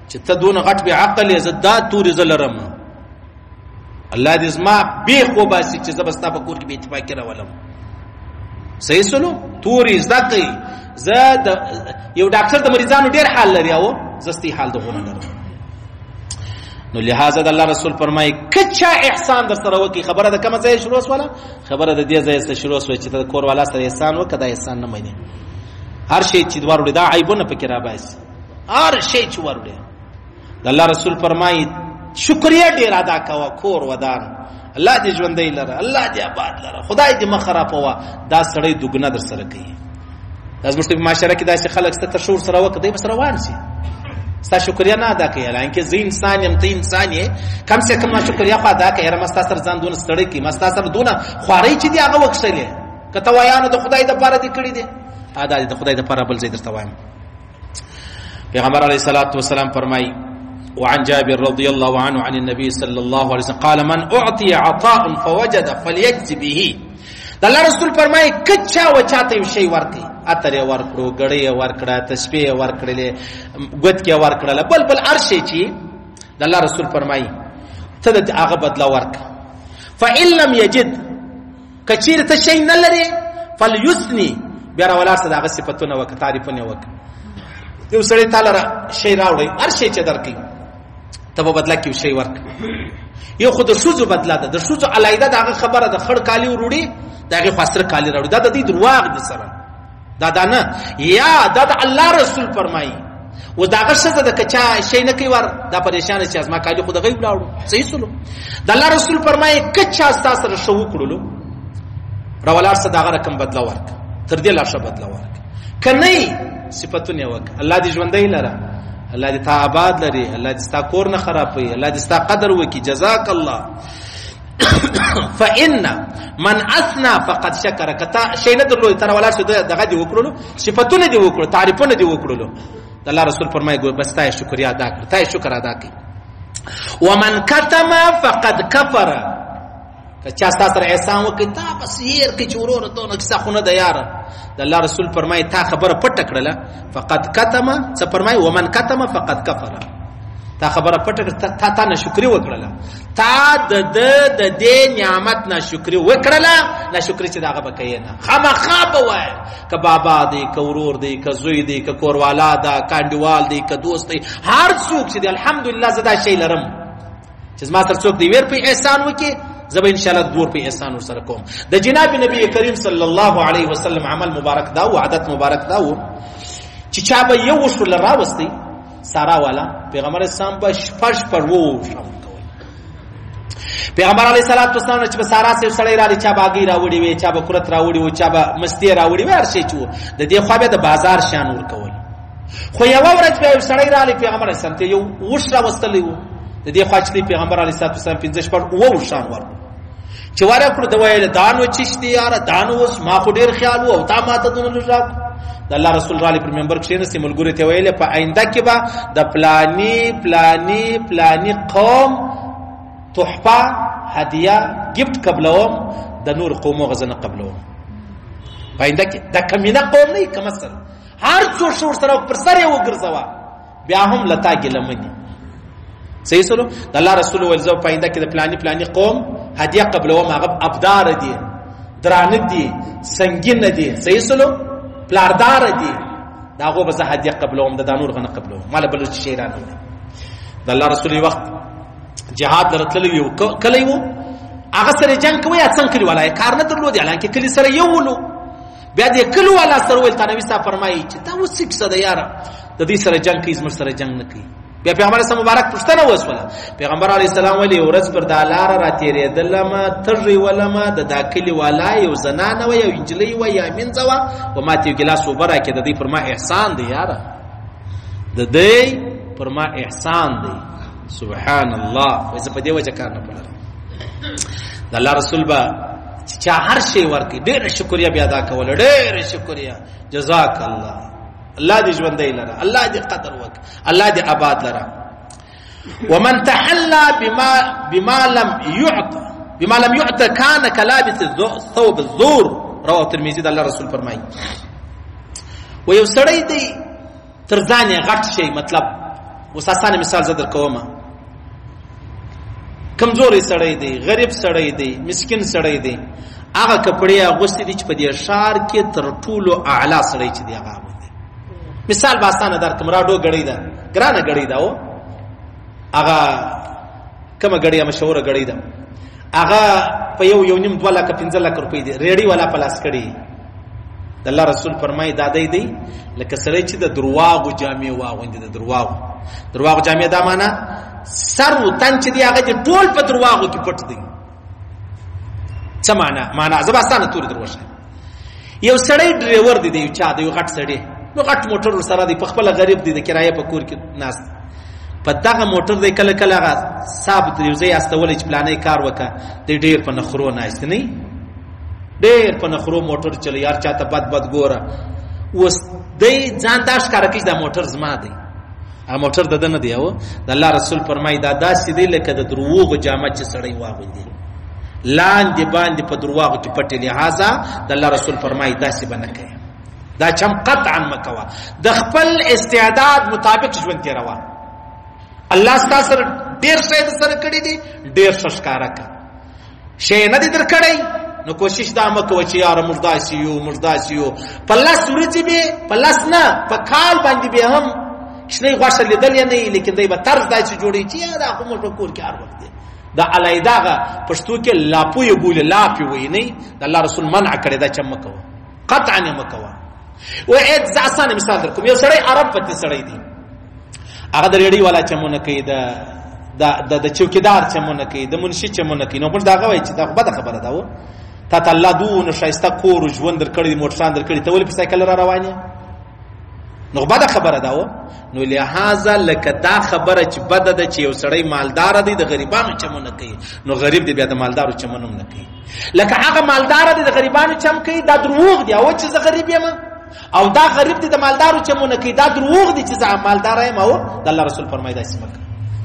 چې ته دونه غټ بې عقل یې، زه دا تورې زه لرم، الله دې زما بېخ وباسي چې زه به ستا په کور کې بې اتفاقي راولم. صحیح سلو؟ تورې زده کړئ. زه د یو ډاکټر د مریضانو ډېر حال لري، او زه ستې حال دغونه لرم. نو لہذا د الله رسول فرمایي که چا احسان در سره وکړي، خبره د کومه ځایه شروع سوله؟ خبره د دې ځایه څخه شروع سوه چې ته د کور والا سره احسان وکړه، دا احسان نه مني. هر شی چې وروړي دا عیبونه پکې راباسي، هر شی چې وروړي. د الله رسول فرمایي شکریه ډېر ادا کوه، کور ودان، الله دې ژوندی لره، الله دې آباد لره، خدای دې مه خرابوه. دا سړی دوګنه در سره کوي. دا زموږ په معاشره کې داسې خلک شته، ته ښه ورسره وکړه دی به سره روان شي، ستا شکریه نه ادا کوي. حالانکه زه انسان یم، ته انسان یې، کم سه کم ما شکریه خو ادا کوي. یاره ما ستا سره ځان دونه ستړی کړي، ما ستا سره دونه خوارۍ چې دي هغه وکښلې، که ته وایانو د خدای دپاره دې کړي دي، دا دې د خدای دپاره بل ځای درته وایم. پیغمبر علیه الصلاة والسلام فرمایي وعن جابر رضي الله عنه عن النبي صلى الله عليه وسلم قال من أعطي عطاء فوجد فليجز به. د الله رسول فرمایي که چا و چاته یو شی ورکړي، عطر یې ورکړو، ګړۍ یې ورکړه، تسبیح یې ورکړلې، ګوتکې یې ورکړله، بل بل هر شی چې د الله رسول فرمایي ته د هغه بدله ورکړه. فإن لم يجد، که چیرې ته شی نه لرې، فلیثني، بیا راولاړ شه د هغه صفتونه وکړه، تعریفونه یې وکړه. یو سړی تعالی را شی راوړی، هر شی چې درکې ته په بدله کې شی ورک. یو خو د ښځو بدله ده، د ښځو علايده د هغه خبره د خړ کالي وروړي، د هغې خو سره کالي راوړي، دا د دې درواغ دي سره دا دا نه، یا دا د الله رسول فرمایي. و دا هغه ښځه ده که چا شی نه کوي ور دا پریشانه چې زما کالي خو د غیب لاړو. صحیح سولو. د الله رسول فرمایي که چا ستا سره ښه وکړلو راولاړ سه د هغه رقم بدله ورکړه، تر دې لا ښه بدله ورکړه. که نه صفتونه یې وکړه، الله دې ژوندی لره، الله دې تا آباد لري، الله دې ستا کور نه خرابوي، الله دې ستا قدر وکړي، جزاک الله. فإن من أثنى فقد شکر. که تا شی نه درلود ته راولاړ سه دغه دې وکړلو، صفتونه دې وکړو، تعریفونه دې وکړلو، د الله رسول فرمایي بس تا یې شکریا ادا کړ، تا یې شکر ادا کړ. ومن کتم فقد کفر. که چا ستا سره احسان وکړي تا بس هېر کړي چې وروره دونه کیسه خو نه ده یاره، د الله رسول فرمایي تا خبره پټه کړله، فقد کتم، څه فرمایي؟ ومن کتم فقد کفر. تا خبره پټه کړه، تا تا ناشکري وکړله، تا د ده د دې نعمت ناشکري وکړله، ناشکري چې د هغه به کوې نه، خامخا به وایې که بابا دی، که ورور دی، که زوی دی، که کوروالا ده، که انډیوال دی، که دوست دی، هر څوک چې دی الحمدلله زه دا شی لرم چې زما سره څوک دی ویر په احسان وکړي زه به انشاءالله دور په احسان ورسره کوم. د جناب نبی کریم صلی الله علیه وسلم عمل مبارک دا و، عادت مبارک دا و چې چا به یو وښو له راوستی سارا والا پیغمبر اسلام به شپږ شپږ ووښه ورکول. پیغمبر علیه الصلاة والسلام چې به سارا سره سړی راغی، چا به هګۍ راوړې وې، چا به کورت راوړي وو، چا به مستې راوړې وې، هر شی چې وو د دې خوا به د بازار شیان ورکول. خو یوه ورځ بیا یو سړی راغلی پیغمبر اسلام ته یو اوښ راوستلی و، د دې خوا چې پیغمبر علیه الصلاة والسلام پنځه شپږ اووه اوښان ورکړل. چې ورکړو ده ویل دا نو چش دی یاره، دا نو اوس ما خو ډېر خیال و او تا ما ته دونه لږ راکړو. د الله رسول راغلی پر منبر کښېنستی، ملګرو ته ویل په آینده کې به د پلاني پلاني پلاني قوم تحفه هدیه ګفټ قبلوم، د نور قومو غزه نه قبلوم. په آینده کې دا کمینه قوم نه که مثلا هر څوک ښه ورسره پر سر یې وګرځوه بیا هم له تا ګیله مني. صحیح سولو. د الله رسول ویل زه په آینده کې د پلاني پلاني قوم هدیه قبلوم، هغه ابدار دي، درانه دي، سنګین دي، صحیح سولو، پلاردار دي، د هغو به زه هدیه قبلوم، د دا نور غه نه قبلوم، ما له بل څه شی رانه وړي. د الله رسول یو وخت جهاد له راتللی یو کلی و، هغه سره جنګ کوي، یا څنګه کلي والا یې کار نه درلود، حالانکه کلي سره یو ولو. بیا دې کلي والا سره ویل تنوي صاحب فرمایي چې دا اوس څه کیسه ده یاره، د دې سره جنګ کوي زموږ سره جنګ نه کوي. بیا پیغمبر اسلام مبارک پوښتنه وسوله، پیغمبر علیه السلام ویل یو ورځ پر دا لاره را تېرېدلمه، تږی ولمه، د دا کلي والا یو زنانه وه، یو نجلۍ وه، یا مینځه وه، و ما ته یو ګیلاس اوبه راکړې، د دوی پر ما احسان دی یاره، د دوی پر ما احسان دی. سبحان الله. وایي زه په دې وجه کار نه پلرم. د الله رسول به چې چا هر شی ورکړي ډېره شکریه بیا ادا کوله، ډېره شکریه، جزاک الله، الله دې ژوندی لره، الله دې قدر وکړي، الله دې آباد لره. ومن تحلى بما لم يعط بما لم يعط كان كلابس ثوب الزور. رواه الترمذي. د الله رسول فرمایي و یو سړی دی تر ځان یې غټ شي، مطلب اوس اسانه مثال زه درکوم، کمزوری سړی دی، غریب سړی دی، مسکین سړی دی، هغه کپړې اغوستې دي چې په دې ښار کې تر ټولو اعلی سړی چې دی هغه اغوندي. مثال به اسانه درکړم، راډو ګړۍ ده، ګرانه ګړۍ ده، او هغه کومه ګړۍ مشهوره ګړۍ ده، هغه په یو یو نیم دوه لکه پنځه لکه روپۍ دی، ریړۍ والا په لاس کړي. د الله رسول فرمایي دا دی دی لکه سړی چې د درواغو جامې واغوندي، د درواغو جامې، دا معنا سر و تن چې دی هغه دې ټول په درواغو کې پټ دی. څه معنا؟ معنا زه به اسانه توري در وښیم. یو سړی ډریور دی، د یو چا دی، یو غټ سړی، نو غټ موټر ورسره دی، په خپله غریب دی، د کرایې په کور کې ناست، په دغه موټر دی کله کله هغه صاحب تر یو ځای استولی چې پلانی کار وکړه، دی ډېر په نخرو ناست دی، نه ډېر په نخرو موټر چلی، هر چا ته بد بد ګوره. اوس دی ځان دا ښکاره کوي چې دا موټر زما دی، هغه موټر د ده نه دی. او د الله رسول فرمایي دا داسې دی لکه د دروغو جامه چې سړی واغوندي، لاندې باندې په درواغو کې پټې، لهذا د الله رسول فرمایي داسې به نه کوي، دا چم قطعا مه کوه، د خپل استعداد مطابق ژوند تېروه. الله ستا سره ډېر شی درسره کړي دي، ډېر ښه ښکاره کړه، شی نه دی درکړی نو کوشش دا مه کوه چې یاره موږ داسې یو، موږ داسې یو. په لس ورځې به، په لس نه، په کال باندې به هم شنې غوښه لیدلې نه، لیکن دی به طرز داسې جوړوي چې دا خو موږ په کور کې هر وخت دی. دا علیداغه پښتو کې لاپو یې بولي، لاپې وایي نه. د الله رسول منع کړې دا چې مه کوه، قطعا یې مه کوه. وایي زه اسانه مثال درکوم، یو سړی عرب پتي سړی دی، هغه د ریړۍ والا چمونه کوي، د چوکیدار چمونه کوي، د منشي چمونه کوي. نو موږ دا وایي چې دا خو بده خبره ده. و تا ته الله دونه ښایسته کور ژوند درکړی، موټران درکړي، ته ولې په سایکل را روان یې؟ نو بده خبره ده. و نو لهذا لکه دا خبره چې بده ده چې یو سړی مالدار دی د غریبانو چمونه کوي، نو غریب دی بیا د مالدارو چمونه هم نه کوي. لکه هغه مالدار دی د غریبانو چم کوي، دا دروغ دی او چې زه غریب یم، او دا غریب دی د مالدارو چمونه کوي، دا دروغ دی چې زه مالدار یم. او د الله رسول فرمایي داسې مه کوه.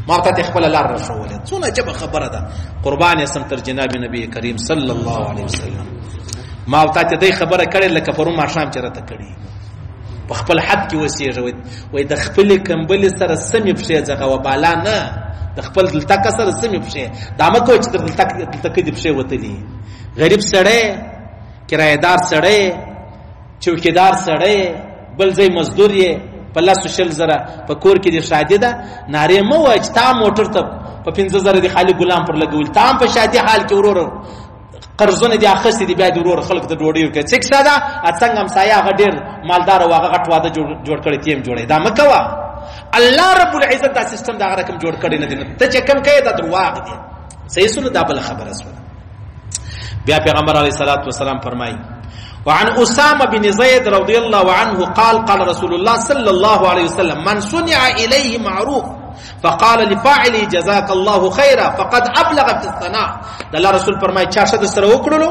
ما ته خپل لار راښوولې. څونه عجبه خبره ده. قربان یې سم تر جناب نبی کریم صلی الله علیه وسلم. ما ته دې خبره کړې لکه پرون ماښام چې راته کړې، په خپل حد کې وسیږه. وایي د خپلې کمبلې سره سمې پښې ځغوه، بالا نه، د خپل دلتکه سره سمې پښې. دا مه کوه چې تر دلتکه دې پښې وتلي. غریب سړی، کرایهدار سړی، چوکیدار سړی، بل ځای مزدور یې، په 10 20 زره په کور کې دې ښادي ده، نارې مه وایه چې تا موټر ته په 5 زره دې خالي ګلان پر لګولي، تا هم په شادي حال کې ورور قرضونه دې اخیستي دي، بیا دې ورور خلک ته ډوډۍ ورکوي. څه کیسه ده؟ څنګه همسایه هغه ډېر مالدار او هغه غټ واده جوړ کړی، ته یې هم جوړوې. دا مه کوه. الله رب العزت دا سیستم دا رقم جوړ کړی نه دی، ته چې کوم کوې دا درواغ دي. صحیح سنو، دا بله خبره سوه. بیا پیغمبر علیه الصلاة والسلام فرمایي: وعن أسامة بن زيد رضي الله عنه قال قال رسول الله صلى الله عليه وسلم: من صنع إليه معروف فقال لفاعله جزاك الله خيرا فقد أبلغ في الثناء. د الله رسول فرمایي چا ښه سره وکړلو،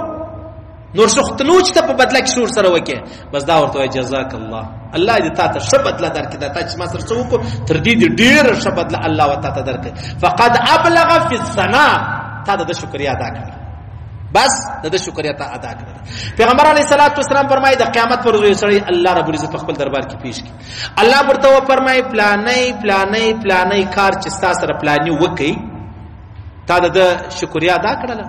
نور څه خو چې ته په بدله کې څه سره وکې، بس دا ورته وایي جزاک الله، الله دې تا ته ښه بدله درکړي. دا تا چې ما سره څه وکړو، تر دې دې ډېره ښه بدله الله وتا ته درکړي. فقد ابلغ في الثناء، تا د شکریا ادا کړه، بس د شکریا ته ادا کړه. پیغمبر علیه الصلاۃ والسلام فرمایي د قیامت پر ورځ سړی الله رب العزت په خپل دربار کې پیش کی، الله ورته و فرمایي پلانې پلانې پلانې کار چې ستا سره پلانې وکي، تا د شکریا ادا کړله.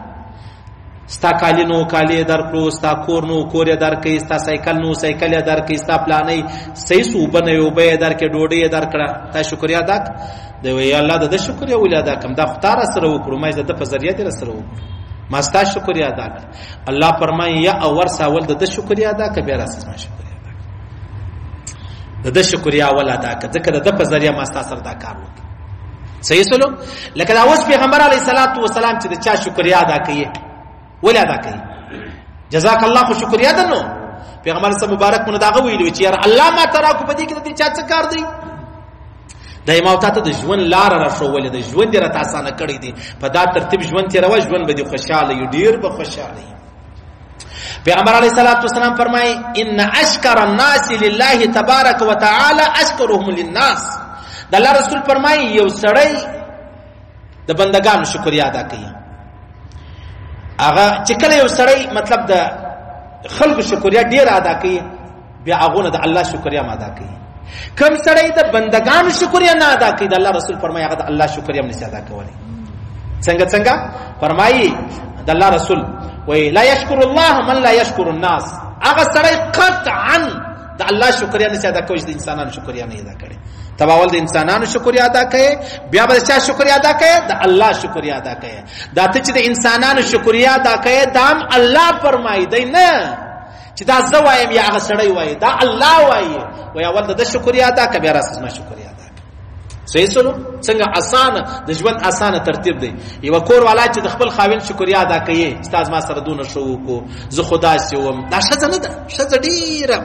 ستا کالی نو کالی درکړو، ستا کور نو کور یې درکړي، ستا سایکل نو سایکل یې درکړي، ستا پلانې صحیح اوبه نه اوبه یې درکړي، ډوډۍ یې درکړه، تا شکریا ادا کړه. دی وایي الله د شکریا ولې ادا کړم؟ دا خو تا را سره وکړو، ما د په ذریعه دې را سره وکړو، ما ستا شکریا ادا کړه. الله فرمایي یا اور ساول د شکریا ادا کړه، بیا راسه زما شکریا ادا کړه. د شکریا اول ادا کړه، ځکه د په ذریعه ما ستا سره دا کار وکړ. صحیح سلو. لکه دا اوس پیغمبر علیه الصلاۃ والسلام چې د چا شکریا ادا کوي، ولې ادا کوي؟ جزاک الله خو شکریا ده. نو پیغمبر صلی مبارک مونږ داغه ویلو چې یار الله ما تراکو په دې کې د چا څه کار دی؟ د ما ته د ژوند لار را ښوولې، د ژوند یې راته اسانه کړی دی. په دا ترتیب ژوند تېروه، ژوند به دې خوشحاله وي، ډېر به خوشحاله وي. پیغمبر علیه الصلاۃ والسلام فرمایي: ان اشکر الناس لله تبارک وتعالى اشکرهم للناس. د الله رسول فرمایي یو سړی د بندگانو شکریا ادا کوي، هغه چې کله یو سړی مطلب د خلکو شکریا ډیر ادا کوي، بیا هغه د الله شکریا هم ادا کوي. کم سړی د بندگانو شکریا نه ادا کوي، د الله رسول فرمایي هغه د الله شکریا هم نشي ادا کولی. څنګه څنګه فرمایي د الله رسول؟ وای لا یشکر الله من لا یشکر الناس. هغه سړی قطعا د الله شکریا نشي ادا کوي چې د انسانانو شکریا نه ادا کړي. ته اول د انسانانو شکریا ادا کوي، بیا به چا شکریا ادا کوي؟ د الله شکریا ادا کوي. دا ته چې د انسانانو شکریا ادا کوي، دام الله فرمایي دی، نه چې دا زه وایم یا هغه سړی وایي، دا الله وایي. وای اول د شکریا ادا کوي، بیا راځه زما شکریا ادا کوي. صحیح سلو. څنګه اسانه د ژوند اسانه ترتیب دی. یو کور والا چې د خپل خاوند شکریا ادا کوي، استاد ما سره دونه شو کو، زه خدا سوم. دا ښځه نه ده، ښځه ډیره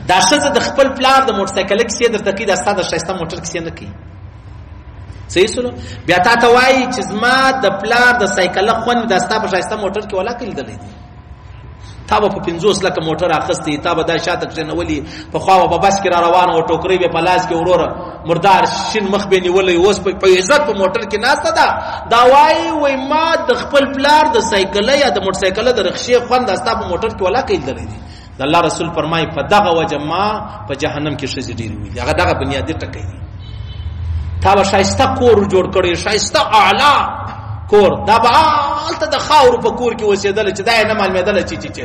دا ښځه د خپل پلار د موټر سایکل کیسې درته کوي، دا ستا د ښایسته موټر کیسې نه کوي. صحیح سلو. بیا تا ته وایي چې زما د پلار د سایکل خوند د ستا په ښایسته موټر کې ولا کې لیدلی دی. تا به په 50 لکه موټر اخیستی، تا به دا شاته کښېنولي، پخوا به په بس کې را روان او ټوکرۍ به په لاس کې، وروره مردار شین مخ به نیولی، اوس په عزت په موټر کې ناسته ده. دا وایي وای ما د خپل پلار د سایکل یا د موټر سایکل د رخشې خوند ستا په موټر کې ولا کې لیدلی دی. د الله رسول فرمایي په دغه وجه ما په جهنم کې ښځې ډېرې ویلي. هغه دغه بنیادي ټکی دی. تا به ښایسته کور جوړ کړی، ښایسته اعلی کور، دا به هلته د خاورو په کور کې اوسېدله چې دا یې نه معلومېدله چې چې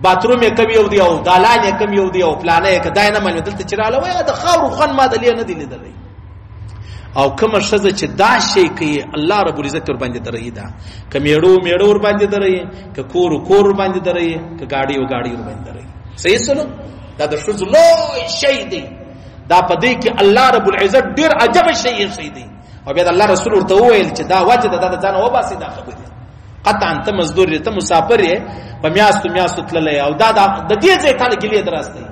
باتروم یې کم یو دی او دالان یې کم یو دی او پلانه یې که دا یې نه معلومه. دلته چې راله وایه د خاورو خوند ما د لې نه دی لیدلی. او کومه ښځه چې دا شی کوي الله رب العزت ورباندې درېي، ده که میړو میړو ورباندې درېي، که کور کور ورباندې درېي، که ګاډي او ګاډي ورباندې درېي. صحیح سلو؟ دا د ښځو لوی شی دی. دا په دې کې الله رب العزت ډېر عجب شی ایښی دی. او بیا د الله رسول ورته وویل چې دا وجه ده، دا د ځانه وباسئ دا خبرې. قطعا ته مزدور یې، ته مسافر یې، په میاشتو میاشتو تللی او دا د دې ځای تا له ګیلې دراستئ.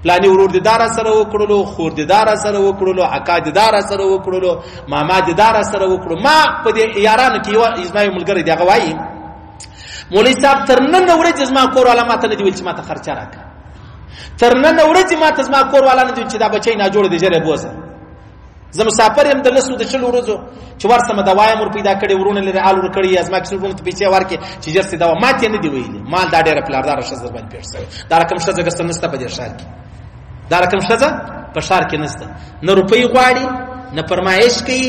پلانی ورور دې دا را سره وکړلو، خور دې دا را سره وکړلو، اکا دې دا را سره وکړلو، ماما دې دا را سره وکړو. ما په دې یارانو کې یو زما یو ملګری دی، هغه وایي مولوي صاحب تر نن ورځې زما کور والا ماته نه دي ویل چې ماته خرچه راکړه، تر نن ورځې ماته زما کور والا نه دي ویل چې دا بچی ناجوړ دی ژر یې بوځه. زه مسافر یم د لسو د شلو ورځو چې ورسمه دوا یم ور پیدا کړې، ورونه لرې آل ور کړې، یا زما کیسې ورونه ته پیسې ورکړې چې ژر سي دوا. ماته یې نه دي ویلي. مال دا ډېره پلارداره ښځه در باندې پېښ شوې، دا رقم ښځه ګرسه نشته په دې ښار کې، دا رقم ښځه په ښار کې نشته. نه روپۍ غواړي، نه فرمایش کوي،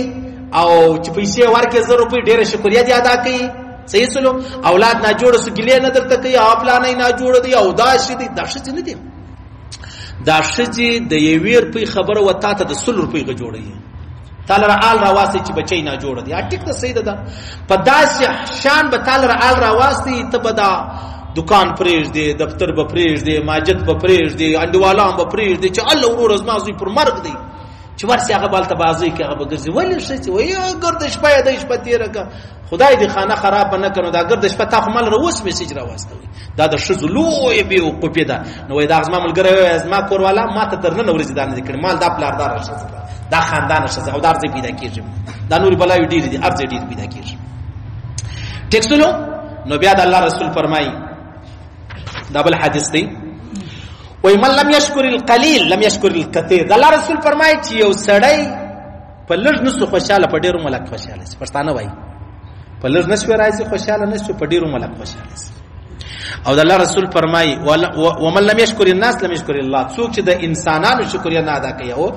او چې پیسې ورکړې 1000 روپۍ ډېره شکریه دې ادا کوي. صحیح سلو؟ اولاد ناجوړه سو ګیلې نه درته کوي، او پلانی ناجوړه دی او دا شي دی. دا ښځې نه دي، دا ښځې د یوې روپۍ خبره و تا ته د 100 روپۍ غ جوړوي. تا لره آل راواستي چې بچی ناجوړه دی، ټیک ده صحیح ده. په داسې شان به تا لره آل راواستي، ته به دا دکان پرېږدې، دفتر به پرېږدې، ماجد به پرېږدې، انډیوالان به پرېږدې چې الله وروره زما زوی پر مرګ دی، چې ورسي هغه به هلته بازۍ کې هغه به ګرځي. ولې ښځې وایي ګرده شپه یې دی شپه تېره کړه، خدای دې خانه خرابه نه کړه، نو دا ګرده شپه تا خو ما لره اوس میسج راواستوي. دا د ښځو لویه بېوقوفي ده. نو وایي دا زما ملګری وایي زما کور والا ما ته تر ننه ورځې دا نه دي کړي. مال دا پلارداره ښځه ده، دا خاندانه ښځه، او دا هر ځای پیدا کېږي. دا نورې بلاوې ډېرې دي، هر ځای ډېرې پیدا کېږي. ټیک سولو؟ نو بیا د الله رسول فرمایي، دا بل حدیث دی، وایي من لم یشکر القلیل لم یشکر الکثیر. د الله رسول فرمایي چې یو سړی په لږ نسو خوشحاله په ډېرو ملک خوشحاله سي. پښتانه وایي په لږ نسو راځي خوشحاله نه سي، په ډېرو ملک خوشحاله سي. او د الله رسول فرمایي ومن لم یشکر الناس لم یشکر الله. څوک چې د انسانانو شکریه نه ادا کوي او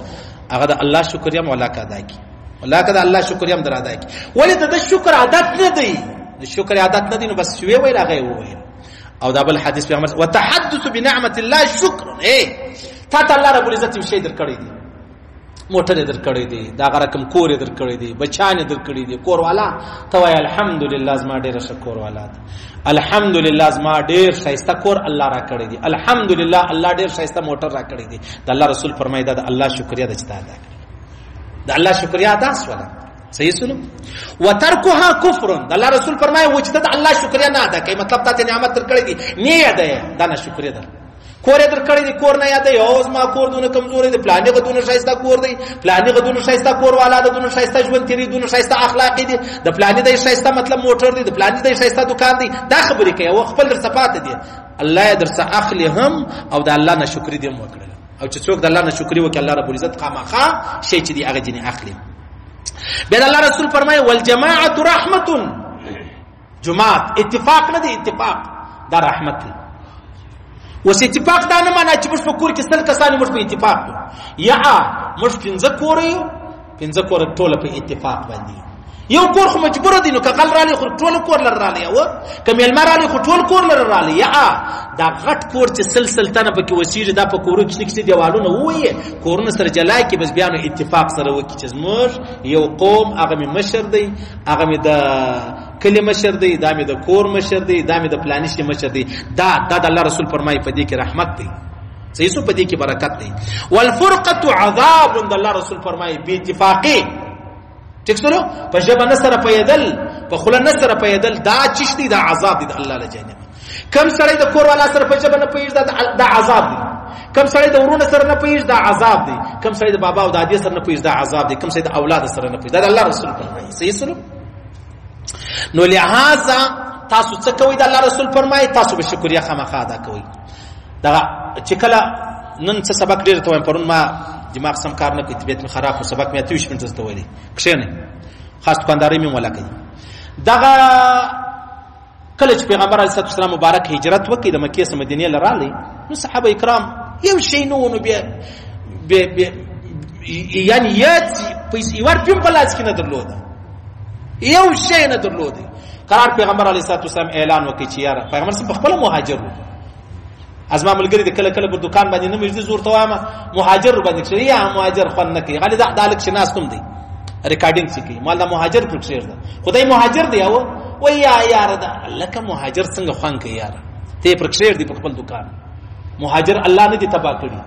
هغه د الله شکریه هم ولاکه ادا کوي، ولاکه د الله شکریه هم در ادا کوي. ولې د شکر عادت نه دی، د شکر عادت نه دی، نو بس ویې ویل هغه یې وویل. او دا بل حدیث پیغمبر وتحدث بنعمت الله شکر. تا ته الله رب العزت یو شی درکړی دی، موټر یې درکړی دی، دا غره کم کور یې درکړی دی، بچان یې درکړي دي، کور والا ته وایي الحمدلله زما ډېره ښه کور والا ده، الحمدلله زما ډېر ښایسته کور الله راکړی دی، الحمدلله الله ډېر ښایسته موټر راکړی دی. د الله رسول فرمایي دا د الله شکریه ده چې تا ادا کړې، د الله شکریه ادا سوله. صحیح سلو؟ وترکها کفر. د الله رسول فرمایي و چې ته د الله شکریه نه ادا کوې، مطلب تا ته نعمت درکړی دی نه یادوې، دا نه شکریه ده. کور یې درکړی دی کور نه یادوې، او زما کور دونه کمزوری دی، پلاني غه دونه ښایسته کور دی، پلاني غه دونه ښایسته کور والا ده، دونه ښایسته ژوند تېروي، دونه ښایسته اخلاق دي، د پلاني دی ښایسته مطلب موټر دی، د پلاني دی ښایسته دکان دی. دا خبرې کوي او خپل درڅه پاتې دي، الله یې درڅه اخلي هم، او د الله نه شکري دې هم وکړله. او چې څوک د الله نه شکري وکړي الله رب العزت خامخا شی چې دی هغه ځینې اخلي. بیا د الله رسول فرمایي والجماعة رحمة. جماعت اتفاق نه دی، اتفاق دا رحمت دی. اوس اتفاق دا نه معنا چې موږ په کور کې 100 کسان موږ په اتفاق یو، یا موږ 5 کور یو، 5 کور ټوله په اتفاق باندې. یو کور خو مجبور دی، نو که غل رالی خو ټول کور لره رالی، او که مېلمه رالی خو ټول کور لره رالی. یا دا غټ کور چې 100 تنه پکې وسیږي، دا په کورو کې کوچني دیوالونه ووایي، کورونه سره جلا کړي، بس بیا نو اتفاق سره وکړي چې زموږ یو قوم هغه مې مشر دی، هغه مې د کلي مشر دی، دا مې د کور مشر دی، دا مې د پلاني شي مشر دی. دا د الله رسول فرمایي په دې کې رحمت دی، صحیح سو، په دې کې برکت دی. والفرقة عذاب. د الله رسول فرمایي بې اتفاقي، ټیک سره په ژبه نه سره پیدل، په خوله نه سره پیدل، دا چش دی، دا عذاب دی د الله له جانبه. کم سړی د کور والا سره په ژبه نه پوهېږي دا عذاب دی، کم سړی د ورونه سره نه پوهېږي دا عذاب دی، کم سړی د بابا او دادې سره نه پوهېږي دا عذاب دی، کم سړی د اولاد سره نه پوهېږي، دا د الله رسول فرمایي. صحیح سره؟ نو لهذا تاسو څه کوئ؟ د الله رسول فرمایي تاسو به شکریه خامخا ادا کوئ. دغه چې کله نن څه سبق ډېر ته وایم، پرون ما دماغ سم کار نه کوي، طبیعت مې خراب و، سبق مې 28 منټه ته ویلي، کښېنئ، خاص دکاندارۍ مې هم ولا کوي. دغه کله چې پیغمبر علیه الصلاة والسلام مبارک هجرت وکړي د مکې څخه مدینې له راغلی، نو صحابه کرام یو شی نه و، نو بیا یعنی یاد پیسې یوه روپۍ هم په لاس کې نه درلوده، یو شی نه درلودی. قرار پیغمبر علیه الصلاة والسلام اعلان وکړي چې یاره پیغمبر سم په خپله مهاجر و، ازما ملګری د کله کله پر دکان باندې نه مجلس ورته وایم مهاجر باندې کښې یا مهاجر خوند نه کوي غالي دا دالک شناس کوم دی ریکارډینګ څه کوي مال دا مهاجر پر کښې ده خدای مهاجر دی او وای یا یار دا لکه مهاجر څنګه خوند کوي یار ته پر کښې دی په خپل دکان مهاجر الله نه دی تبا کړی.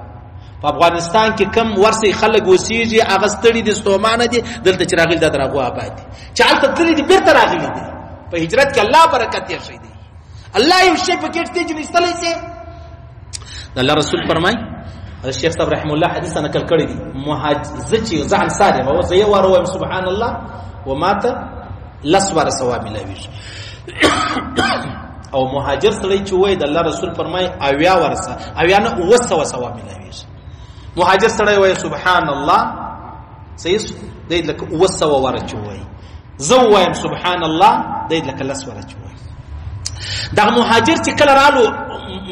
په افغانستان کې کم ورسې خلک اوسېږي هغه ستړي دي ستومانه دي دلته چې راغلي دا دراغو آباد دي چې هلته تللي دي بېرته راغلي دي. په هجرت کې الله برکت یې ښی دی الله یو شی پکې شته چې نشتلی شي. د الله رسول فرمایي الشیخ صاحب رحم الله حدیث نقل کړی دی زه چې زه انصار یم او زه یو وار وایم سبحان الله وماته لس واره ثواب ملاویږي. او مهاجر سړی چې وایي د الله رسول فرمایي اویا ورسه اویا نه 700 ثواب ملاویږي. مهاجر سړی وایي سبحان الله صحیح دی لکه 700 واره چې وایي زه وایم سبحان الله دی لکه لس واره چې وایي. دغه مهاجر چې کله رالو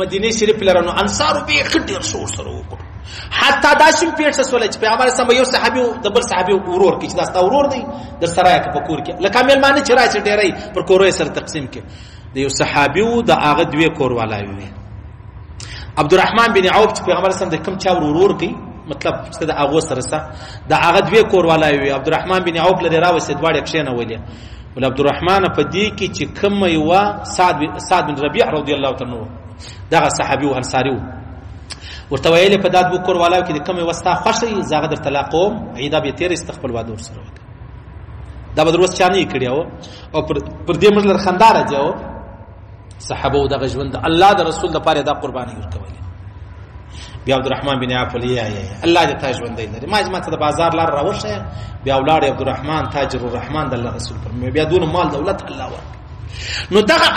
مدینه شریف لرنو انصارو بیخي ډېر ښه ورسره وکړو. حتی داسې هم پېښه سوله چې پیغمبر سم یو صحابي د بل صحابي ورور کې چې دا ستا ورور دی در سره یې په کور کې لکه مېلمانه چې راشي ډېری پر کورو یې سره تقسیم کړي. د یو صحابي و د هغه دوې کور والا وي عبدالرحمن بن عوف چې پیغمبر سم د کوم چا ورور کوي مطلب چې د هغو سره سه د هغه دوې کور والا وي. عبدالرحمن بن عوف لرې راوستې دواړې کښېنولې ول عبدالرحمن په دې کې چې کومه یوه سعد بن ربیع رضی الله تعالی عنه دغه صحابي و انصاري و ورته ویلې په دا دوه کور والاو کې د کومې یوه ستا خوښه وي زه هغه در طلاقوم عیده به یې تېره ایسته خپل واده ورسره وکړه. دا به در اوس چا نه یې کړي او پر دې موږ لر خندا راځي. او صحابه دغه ژوند الله د رسول لپاره دا قرباني ورکولې. بیا عبدالرحمن بن عوف ویل یا یا الله دې تا ژوندی لري ما ما ته د بازار لار راوښیه. بیا ولاړ عبدالرحمن تاجر الرحمن د الله رسول پر بیا دونه مال دولت الله ورکړ. نو دغه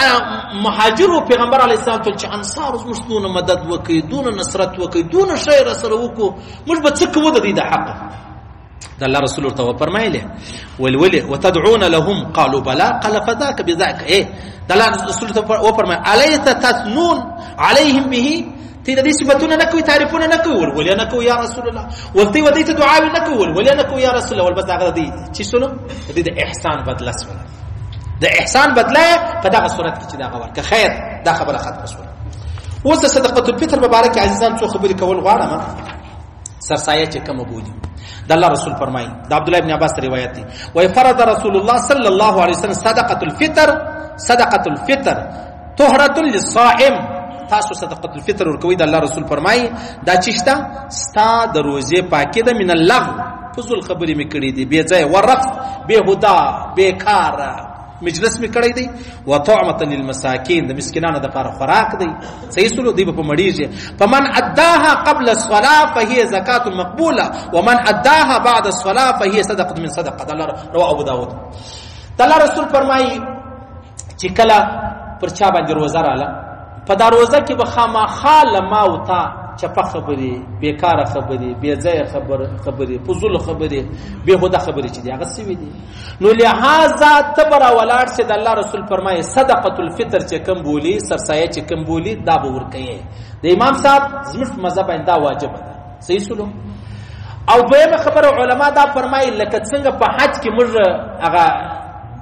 مهاجرو پیغمبر علیه السلام ته چې انصار زموږ دونه مدد وکړي دونه نصرت وکړي دونه شی را سره وکړو موږ به څه کوو د دوی د حق. د الله رسول ورته وفرمایلې ولولې وتدعون لهم قالوا بلا قال فذاك بذاك. اے د الله رسول ته وفرمایل الیس تثنون عليهم به ته د دې صفاتونه نه کوي تعریفونه نه کوي ولولې نه کوي یا رسول الله ورته ودی ته دعاوې نه کوي ولولې نه کوي یا رسول الله. ول بس هغه دی چې شنو د دې د احسان بدله سوله د احسان بدله په دغه صورت کې چې دغه ورکه خیر دا خبره ختمه شوه. اوس د صدقه الفطر مبارک عزیزان څو خبرې کول غواړم. سرسایه چې کومه بولي د الله رسول فرمایي د عبد الله ابن عباس روایت دی وای فرض رسول الله صلی الله علیه وسلم صدقه الفطر صدقه الفطر طهره للصائم. تاسو صدقه الفطر ورکوي د الله رسول فرمایي دا چې شته ستا د روزې پاکي ده من اللغو فضول خبرې مې کړې دي بې ځایه ورفت بې هدا بې کاره مجلس مې کړی دی وطعمة للمساکین د مسکینانو دپاره خوراک دی صحیح سلو دی به په مړیږي. فمن اداها قبل الصلاة فهي زکاة مقبوله ومن اداها بعد الصلاة فهي صدقة من صدقة. د الله رواه ابو داود. د الله رسول فرمایي چې کله پر چا باندې روزه راله په دا روزه کې به خامخا له ما او تا چپه خبرې بېکاره خبرې بېځایه خبرې فضول خبرې بېهوده خبرې چې دي هغه سوي دي. نو لهذا ته به راولاړ شې د الله رسول فرمایي صدقة الفطر چې کوم بولي سرسایه چې کوم بولي دا به ورکوې. د امام صاحب زموږ په مذهب باندې دا واجبه ده صحیح سلو. او دویمه خبره علما دا فرمایي لکه څنګه په حج کې موږ هغه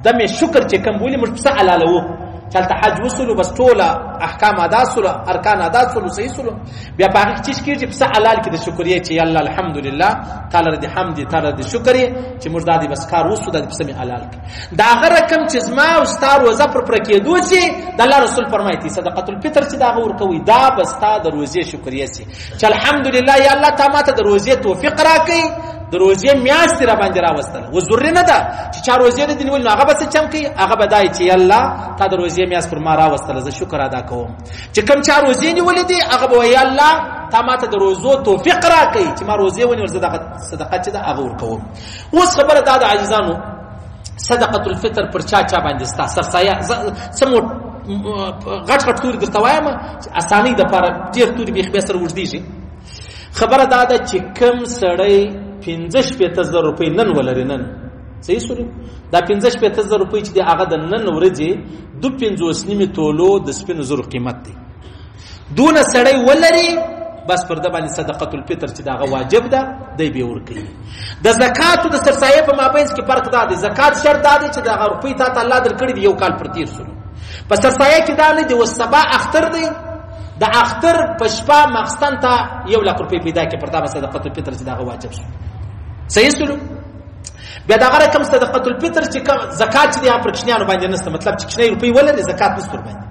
دم شکر چې کوم بولي موږ پسه حلالوو چې هلته حج وسولو بس ټوله احکام ادا سولو ارکان ادا سولو صحیح سولو بیا په هغه کې چې کېږي پسه حلال کې د شکریې چې یالله الحمدلله تا لره دې حمد دی تا لره دې شکر یې چې موږ دا دې بس کار وسو دا دې پسه مې حلال کړي. دا هغه رقم چې زما او ستا روزه پر پوره کېدو چې د الله رسول فرمایي چې صدقة الفطر چې د هغه ورکوي دا به ستا د روزې شکریه سي چې الحمدلله یا الله تا ماته د روزې توفیق راکړي د روزې میاشتې را باندې راوستله. اوس ضروري نه ده چې چا روزې نه دي نیولې نو هغه به څه چم کوي هغه به دا چې یا الله تا د روزې میاشت پر ما راوستله زه شکر ادا کوم. چې کوم چا روزې نیولې دي هغه به وایي الله تا ماته د روزو توفیق راکړي چې ما روزې ونیول زه دغه صدقه چې ده هغه ورکوم. اوس خبره دا ده عزیزانو صدقة الفطر پر چا چا باندې ستا سرسایه څه مو غټ غټ توري درته وایم چې اسانۍ دپاره ډېر توري بیخي بیا سره اوږدېږي. خبره دا ده چې کوم سړی 65,000 روپۍ نن ولري نن صحیح سوري دا 65,000 روپۍ چې دی هغه د نن ورځې 2.50 تولو د سپینو زرو قیمت دی دونه سړی ولري بس پر ده باندې صدقة الفطر چې د هغه واجب ده دی به یې ورکوي. د زکات او د سرسایې په مابینځ کې فرق دا دی زکات شرط دا دی چې د هغه روپۍ تا ته الله درکړي دي یو کال پر تېر سولو. په سرسایه کې دا نه دی اوس سبا اختر دی د اختر په شپه ماخستن ته 1 لک روپۍ پیدا کړې، پر تا به صدقه الفطر چې دغه واجب شو. صحیح سلو. بیا دغه رقم صدقه الفطر چې کوم زکات چې دی پر کوچنیانو باندې نشته، مطلب چې کوچنی روپۍ ولري زکات نشته باندې.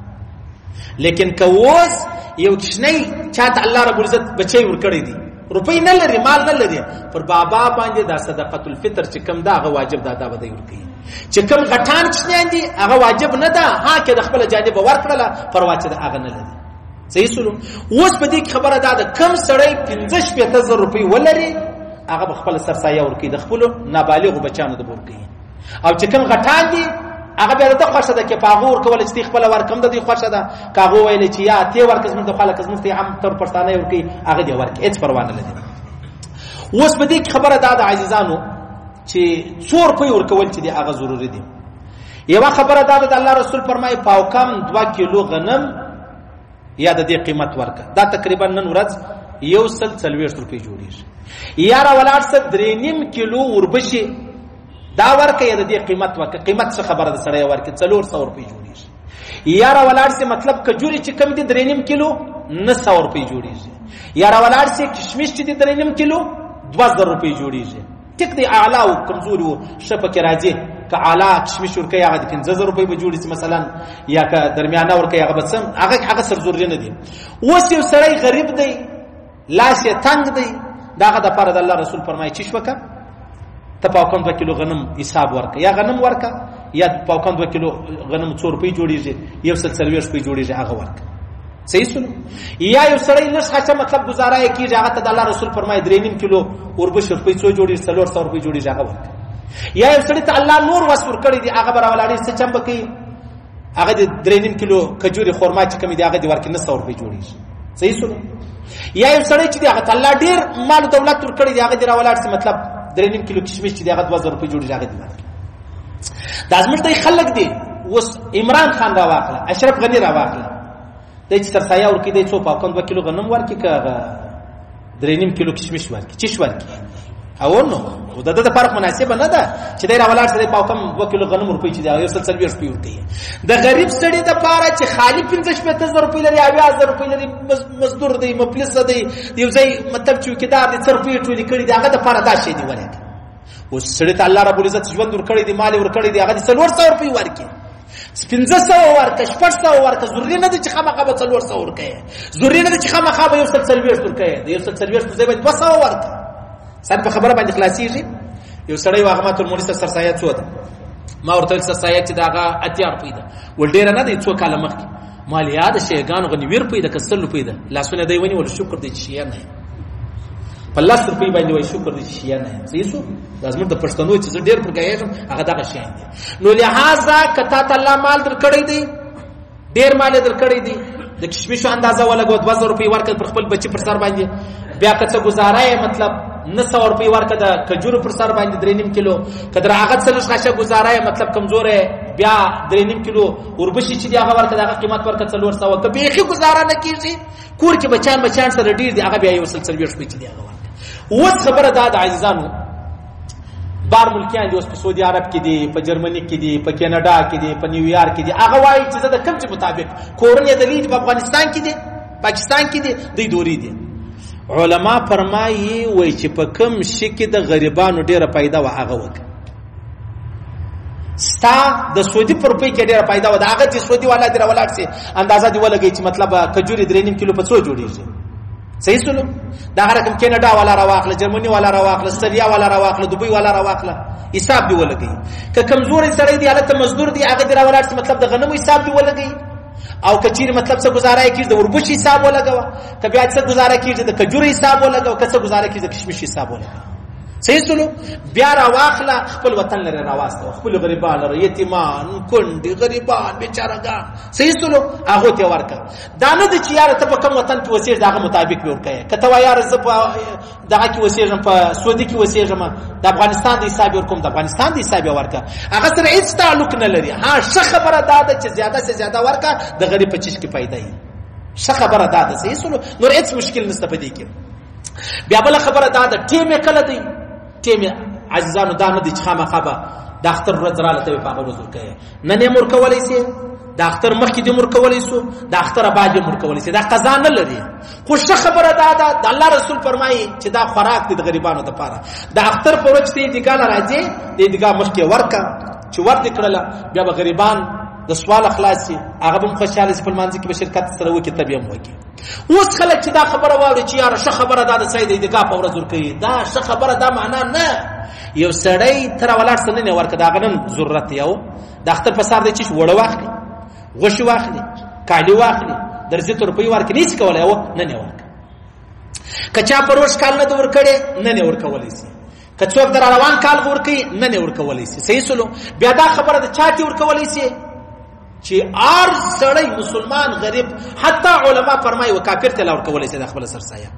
لیکن که اوس یو کوچنی چاته الله رب العزت بچی ورکړی دی، روپۍ نه لري، مال نه لري، پر بابا باندې دا صدقه الفطر چې کوم دا هغه واجب ده، دا به دی ورکوي. چې کوم غټان کوچنیان دي هغه واجب نه ده، ها که د خپل جانب ورکړله پروا چې ده هغه نه لري. صحیح سلو. اوس په دې کې خبره دا ده، کم سړی 65,000 روپۍ ولري هغه به خپل سرسایه ورکوي، د خپلو نابالغو بچیانو د به ورکوي. او چې کوم غټان دي هغه بیا د خوښه ده کې په هغو ورکول چې خپله ورکم د دوی خوښه ده، که هغو ویل چې یا تی ورکړه زموږ د خوا لکه زموږ ته عام تر پښتانه یې ورکوي هغه دې ورکړي، هېڅ پروا نه لري. اوس په دې کې خبره دا ده عزیزانو چې څو روپۍ ورکول چې دي هغه ضروري دي. یوه خبره دا ده، د الله رسول فرمایي پاو کم 2 کیلو غنم یا د دې قیمت ورکړه، دا تقریبا نن ورځ 140 روپۍ جوړیږي. یا را ولاړ سه 3.5 کیلو وربشي دا ورکه یا د دې قیمت ورکه، قیمت څه خبره ده سړی ورکه 400 روپۍ جوړیږي. یا را ولاړ سه مطلب کجوري چې کم دي 3.5 کیلو 900 روپۍ جوړیږي. یا را ولاړ سه کشمش چې دي 3.5 کیلو 2000 روپۍ جوړیږي. ټیک دی اعلی او کمزوري و ښه پکې راځي، که اعلی کشمش ورکوي هغه د 5000 روپۍ به جوړ شي مثلا، یا که درمیانه ورکوي هغه به څه هغه سر ضروري نه دي. اوس یو سړی غریب دی، لاس یې تنګ دی، دغه دپاره د الله رسول فرمایي چې وکړه ته پاو کم 2 کیلو غنم حساب ورکړه، یا غنم ورکړه یا پاو کم 2 کیلو غنم څو روپۍ جوړیږي، 140 روپۍ جوړیږي، هغه ورکړه. صحیح سنو. یا یو سړی لږ خاصه مطلب گزاره یې کېږي، هغه ته د الله رسول فرمایي 3.5 کیلو اوربشې روپۍ څو جوړیږي، 400 روپۍ جوړیږي، هغه ورکړه. یا یو سړي ته الله نور وس ورکړی دی، هغه به راولاړېږي څه چم به کوي، هغه د 3.5 کیلو کجوري خورما چې کومې دي هغه دې ورکړي، 900 روپۍ جوړیږي. صحیح سنو. یا یو سړی چې دی هغه ته الله ډېر مال و دولت ورکړی دی، هغه دې راولاړ سي مطلب 3.5 کیلو کشمش چې دی هغه 2000 روپۍ جوړیږي، هغه دې ورکړي. دا زموږ دی خلک دي. اوس عمران خان راواخله، اشرف غني راواخله، دی چې سرسایه ورکړي دی څو پاو کم 2 کیلو غنم ورکړي که هغه 3.5 کیلو کشمش ورکړي، چش ورکړي؟ او نو د ده دپاره خو مناسبه نه ده چې دی راولاړ سي دی پاو کم 2 کیلو غنم روپۍ چې دی هغه 140 روپۍ ورکوي. د غریب سړي دپاره چې خالي 65,000 روپۍ لري، 70,000 روپۍ لري، مزدور دی، مفلس دی، یو ځای مطلب چوکیدار دی، څه روپۍ ټولې کړي دي، هغه دپاره دا شی دی ورکړي. اوس سړي ته الله رب العزت ژوند ورکړی دی، مال یې ورکړی دی، هغه دې 400 روپۍ ورکړي، 500 ورکړه، 600 ورکړه، ضروري نه ده چې خامخا به 400 ورکړي، ضروري نه ده چې خامخا به 140 ورکړي، د 140 په ځای به 200 ورکړه. سر په خبره باندې خلاصیږي. یو سړی و هغه ماته مولوي صاحب سرسایه څو ده؟ ما ورته ویل سرسایه چې د هغه 80 روپۍ ده، ول ډېره نه دی، څو کاله مخکې مال یاد شیګانو غني ویر روپۍ ده که 100 روپۍ ده، لاسونه دی ونیول، شکر دی چې شیه نه یم، په 10 روپۍ باندې وایي شکر دی چې شیه نه یم. صحیح سو. دا زموږ د پښتنو چې زه ډېر پر ګایږم هغه دغه شیان دي. نو لهذا که تا ته الله مال درکړی دی، ډېر مال یې درکړی دی، د کشمشو اندازه ولګوه، 2000 روپۍ ورکړه پر خپل بچي پر سر باندې، بیا که څه ګزاره یې مطلب 900 روپۍ ورکړه د کجورو پر سر باندې 3.5 کیلو، که در هغه څه لږ خاشه ګزاره یې مطلب کمزوری بیا 3.5 کیلو اوربشې چې دی هغه ورکړه، د هغه قیمت ورکړه 400. که بیخي ګزاره نه کېږي، کور کې بچیان بچیان سره ډېر دي، هغه بیا 140 روپۍ چې دی هغه ورکړه. اوس خبره دا ده عزیزانو، بار ملکیان دي اوس په سعودي عرب کې دي، په جرمني کې دي، په کینیډا کې دي، په نیویارک کې دي، هغه وایي چې زه د کوم چې مطابق کورونه یې د لیدي په افغانستان کې دي، پاکستان کې دي، دوی دوري دي. علما فرمایي وایي چې په کوم شي کې د غریبانو ډېره پیدا وه هغه وکړه. ستا د سعودي په روپۍ کې ډېره پیدا وه، د هغه چې سعودي والا دې راولاړ سي اندازه دې ولګوي چې مطلب کجوري 3.5 کیلو په څو جوړیږي. صحیح سولو. دا هغه رقم کینیډا والا راواخله، جرمني والا راواخله، استرالیا والا راواخله، دوبۍ والا راواخله، حساب دې ولګوي. که کمزوری سړی دی هلته مزدور دی، هغه دې راولاړ سي مطلب د غنمو حساب دې ولګوي، او که چیرې مطلب څه ګزاره یې کېږي د وربشې حساب ولګوه، که بیا څه ګزاره کېږي د کجورو حساب ولګوه، که څه ګزاره کېږي د کشمش حساب ولګوه. صحیح سولو. بیا راواخله خپل وطن لري راواستوه، خپل غریبان لري، یتیمان، کونډې، غریبان، بیچارهګان. صحیح سولو. هغو ته ورکړه. دا نه ده چې یاره ته په کوم وطن کې اوسېږې د هغه مطابق به ورکوې. که ته وایې یاره زه په دغه کې اوسېږم، په سعودي کې اوسېږم، د افغانستان د حساب یې ورکوم، د افغانستان د حساب یې ورکړه، هغه سره هېڅ تعلق نه لري. ها ښه خبره دا ده چې زیاده سه زیاده ورکړه، د غریب په چیش کې پیدا یي. ښه خبره دا ده. صحیح سولو. نور هېڅ مشکل نشته په دې کې. بیا بله خبره دا ده، ټیم یې کله دی؟ ټیم عزیزانو دا نه دی چې خامخا به د اختر ورځ راله ته به په هغه ورځ ورکوې، نن یې هم ورکولی سي، د اختر مخکې دې ورکولی سو، د اختر بعد دې ورکولی سي، دا قضا نه لري. خو ښه خبره دا ده، د الله رسول فرمایي چې دا خوراک دی د غریبانو دپاره. د اختر په ورځ چې عیدګاه له راځې، د عیدګاه مخکې ورکه، چې ور دې کړله بیا به غریبان د سواله خلاص سي، هغه به هم خوشحاله سي، په لمانځه کې به شرکت سره وکړي، ته به هم وکړي. اوس خلک چې دا خبره واوري چې یاره ښه خبره دا ده سړی د عیدګاه په ورځ ورکوي، دا ښه خبره دا معنا نه. یو سړی تر ولاړ څه نه ورکه، د هغه نن ضرورت یو د اختر په سهار دی چې وړه واخلي، غوښې واخلي، کالي واخلي، درزي ته روپۍ ورکړي، نشي کولی او نن یې ورکړه. که چا په روژ کال نه ده ورکړې، نن یې ورکولی سي. که څوک د روان کال ورکوي، نن یې ورکولی سي. صحیح سلو. بیا دا خبره د چا ته ورکولی سي چې هر سړی مسلمان غریب، حتی علما فرمایي و کافر ته لا ورکولی سي د خپل سرسایه،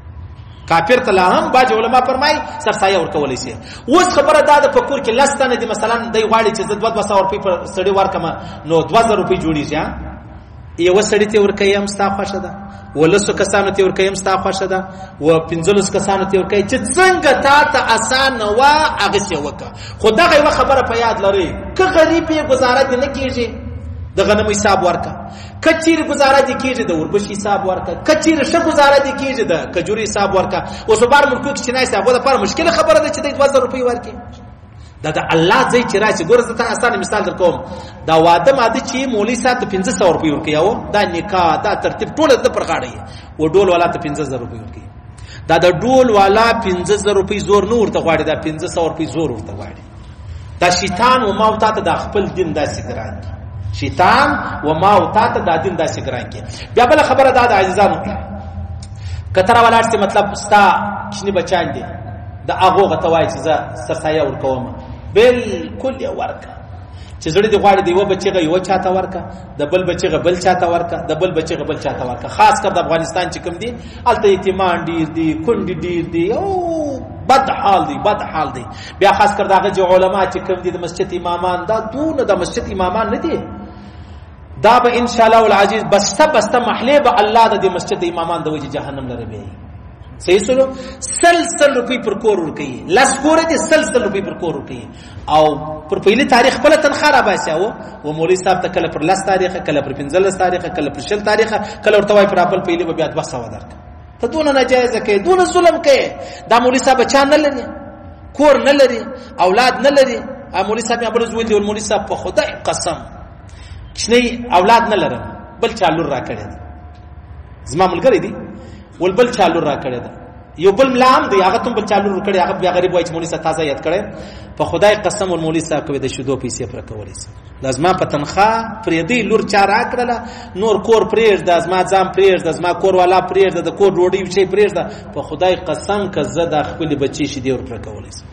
کافر ته لا هم بعضې علما فرمایي سرسایه ورکولی سي. اوس خبره دا ده په کور کې لس تنه دي، مثلا دی غواړي چې زه 200 روپۍ پر سړي ورکړم، نو 2000 روپۍ جوړېږي. یوه سړي ته ورکوي هم ستا خوښه ده، ولسو کسانو ته ورکوي هم ستا خوښه ده، و 15 کسانو ته ورکوي، چې څنګه تا ته اسانه وه هغسې یې وکړه. خو دغه یوه خبره په یاد لرئ، که غریب یې ګزاره دې نه کېږي د غنمو حساب ورکه، که چیرې ګزاره دې کېږي د اوربشي حساب ورکه، که چیرې ښه ګزاره دې کېږي د کجوري حساب ورکه. اوس په بار ملکو کې چې ناست هغو دپاره مشکله خبره ده چې دی 2000 روپۍ ورکړي. دا د الله ځای چې راشي، ګوره زه ته اسانه مثال در کوم، دا واده ماده چې مولوي صاحب ته 500 روپۍ ورکوي، او دا نکاح دا ترتیب ټوله د پر غاړه یې، و ډول والا ته 5000 روپۍ ورکوي. دا د ډول والا 5000 روپۍ زور نه ورته غواړي، دا 500 روپۍ زور ورته غواړي. دا شیطان و ما او تا ته دا خپل دین داسې ګران کړي، شیطان و ما او تا ته دا دین داسې ګران کړي. بیا بله خبره دا ده عزیزانو، که ته راولاړ سې، مطلب ستا کوچني بچیان دي، د هغو هغه ته وایي چې زه سرسایه ورکوم، بالکل یې ورکه. چې زړه دې غواړي د یوه بچي غه یوه چاته ورکه، د بل بچي غه بل چاته ورکه، د بل بچي غه بل چاته ورکه. خاص کر د افغانستان چې کوم دي، هلته یتیمان ډېر دي، کونډې ډېر دي، او بد حال دی، بد حال دی. بیا خاص کر د هغه چې علما چې کوم دي، د مسجد امامان، دا دونه د مسجد امامان نه دي، دا به ان شاء الله العزیز بسته بسته محلې به الله د دې مسجد د امامان د وجې جهنم لره بیایي. صحیح سلو. 100 روپۍ پر کور ورکوي، لس کوره دي، 100 روپۍ پر کور ورکوي، او پر پهلي تاریخ خپله تنخوا راباسي. او و مولوي صاحب ته کله پر 10 تاریخه، کله پر 15 تاریخه، کله پر 20 تاریخه، کله ورته وایي پر خپل پهلي به بیا 200 درکړه. ته دونه ناجایزه کوې، دونه ظلم کوې. دا مولوي صاحب چا نه لري، کور نه لري، اولاد نه لري. مولوي صاحب مې بل زوی دی، مولوي صاحب په خدای قسم کوچنی اولاد نه لرم، بل چا لور راکړې ده، زما ملګری دی، ول بل چا لور راکړې ده. یو بل ملا هم دی، هغه ته هم بل چا لور ورکړې، هغه بیا غریب وایي چې مولوي صاحب تازه یاد کړی. په خدای قسم ول مولوي صاحب کوي د شیدو پیسې پرې کولی سي، دا زما په تنخوا پرېږدی لور چا راکړله، نور کور پرېږده، زما ځان پرېږده، زما کور والا پرېږده، د کور ډوډۍ شی پرېږده، په خدای قسم که زه دا خپلې بچې شیدې ور پرې کولی سم.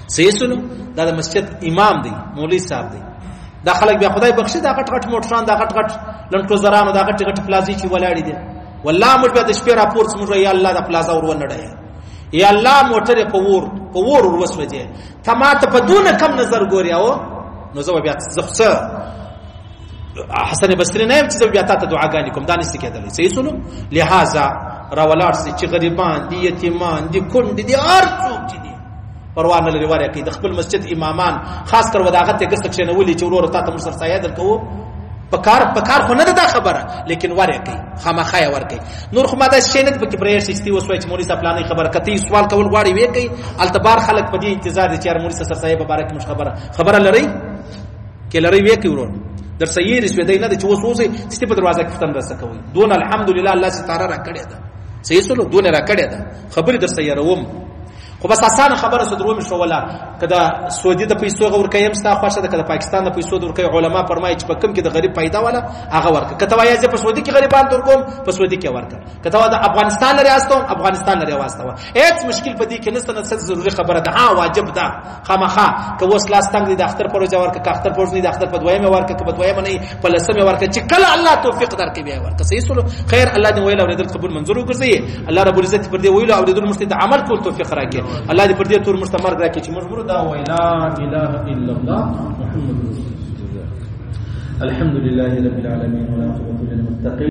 صحیح سلو. دا د مسجد امام دی، مولوي صاحب دی. دا خلک بیا خدای بخښي، دا غټ غټ موټران، دا غټ غټ لنډکوزرانو، دا غټ غټ پلازې چې ولاړې دي، والله موږ بیا د شپې راپور څه، موږ یا الله دا پلازا ور ونړی، یا الله موټر یې په ور ور وسوځي، ته ما ته په دونه کم نظر ګورې، او نو زه به بیا زه خو څه حسن بصري نه یم چې زه بیا تا ته دعاګانې کوم، دا نشي کېدلی. صحیح سولو. لهذا راولاړ سي چې غریبان دي، یتیمان دي، کونډې دي، هر څوک چې دي پروا نه لري ورکوي. د خپل مسجد امامان خاص کر وداغه ته ګرځه کښېنولي چې وروره تا ته موږ سرسایه درکوو، په کار خو نه ده دا خبره، لیکن ورکوي، خامخا یې ورکوي. نور خو ما داسې شی نه دی پکې پرېښی چې ته اوس وایې چې مولوي صاحب فلانۍ خبره، که ته یې سوال کول غواړې ویې کوي. هلته بار خلک په دې انتظار دي چې یاره مولوي صاحب سرسایه په باره کې موږ خبره لرئ که لرئ ویې کوي. ورور در څه یې رسېدی نه دی چې اوس اوسئ چې ته په دروازه کې فتن رسه کوئ. دونه الحمدلله الله ستاره راکړې ده، صحیح سلو، دونه راکړې ده، خبرې در څه یروم. خو بس اسانه خبره څه درو مې شوله، که د سعودي د پیسو غو ورکوي ستا خوښه ده، که د پاکستان د پیسو د ورکوي. علما فرمایي چې په کوم کې د غریب پیدا وله هغه ورکړه. که ته وایې زه په سعودي کې غریبان درکوم، په سعودي کې ورکړه. که ته وایې د افغانستان لرې واستوم، افغانستان لرې واستوه. هېڅ مشکل په دې کې نشته، نه څه ضروري خبره ده، ها واجب ده خامخا. که اوس لاس تنګ دی د اختر پر ورځ ورکړه، که اختر پر ورځ نه د اختر په دویمه ورکړه، که په دویمه نه په لسمه ورکړه، چې کله الله توفیق درکړي بیا ورکړه. صحیح سولو. خیر، الله دې ویل اورېدل قبول منظور وګرځي. الله رب العزت پر دې ویلو اورېدل موږ ته د عمل کول توفیق راکړي. الله دې پر دې تور موږ ته مرګ راکړي چې موږ مرو. دا وایي لا اله الا الله محمد رسول الله. الحمد لله رب العالمين والعاقبة للمتقين.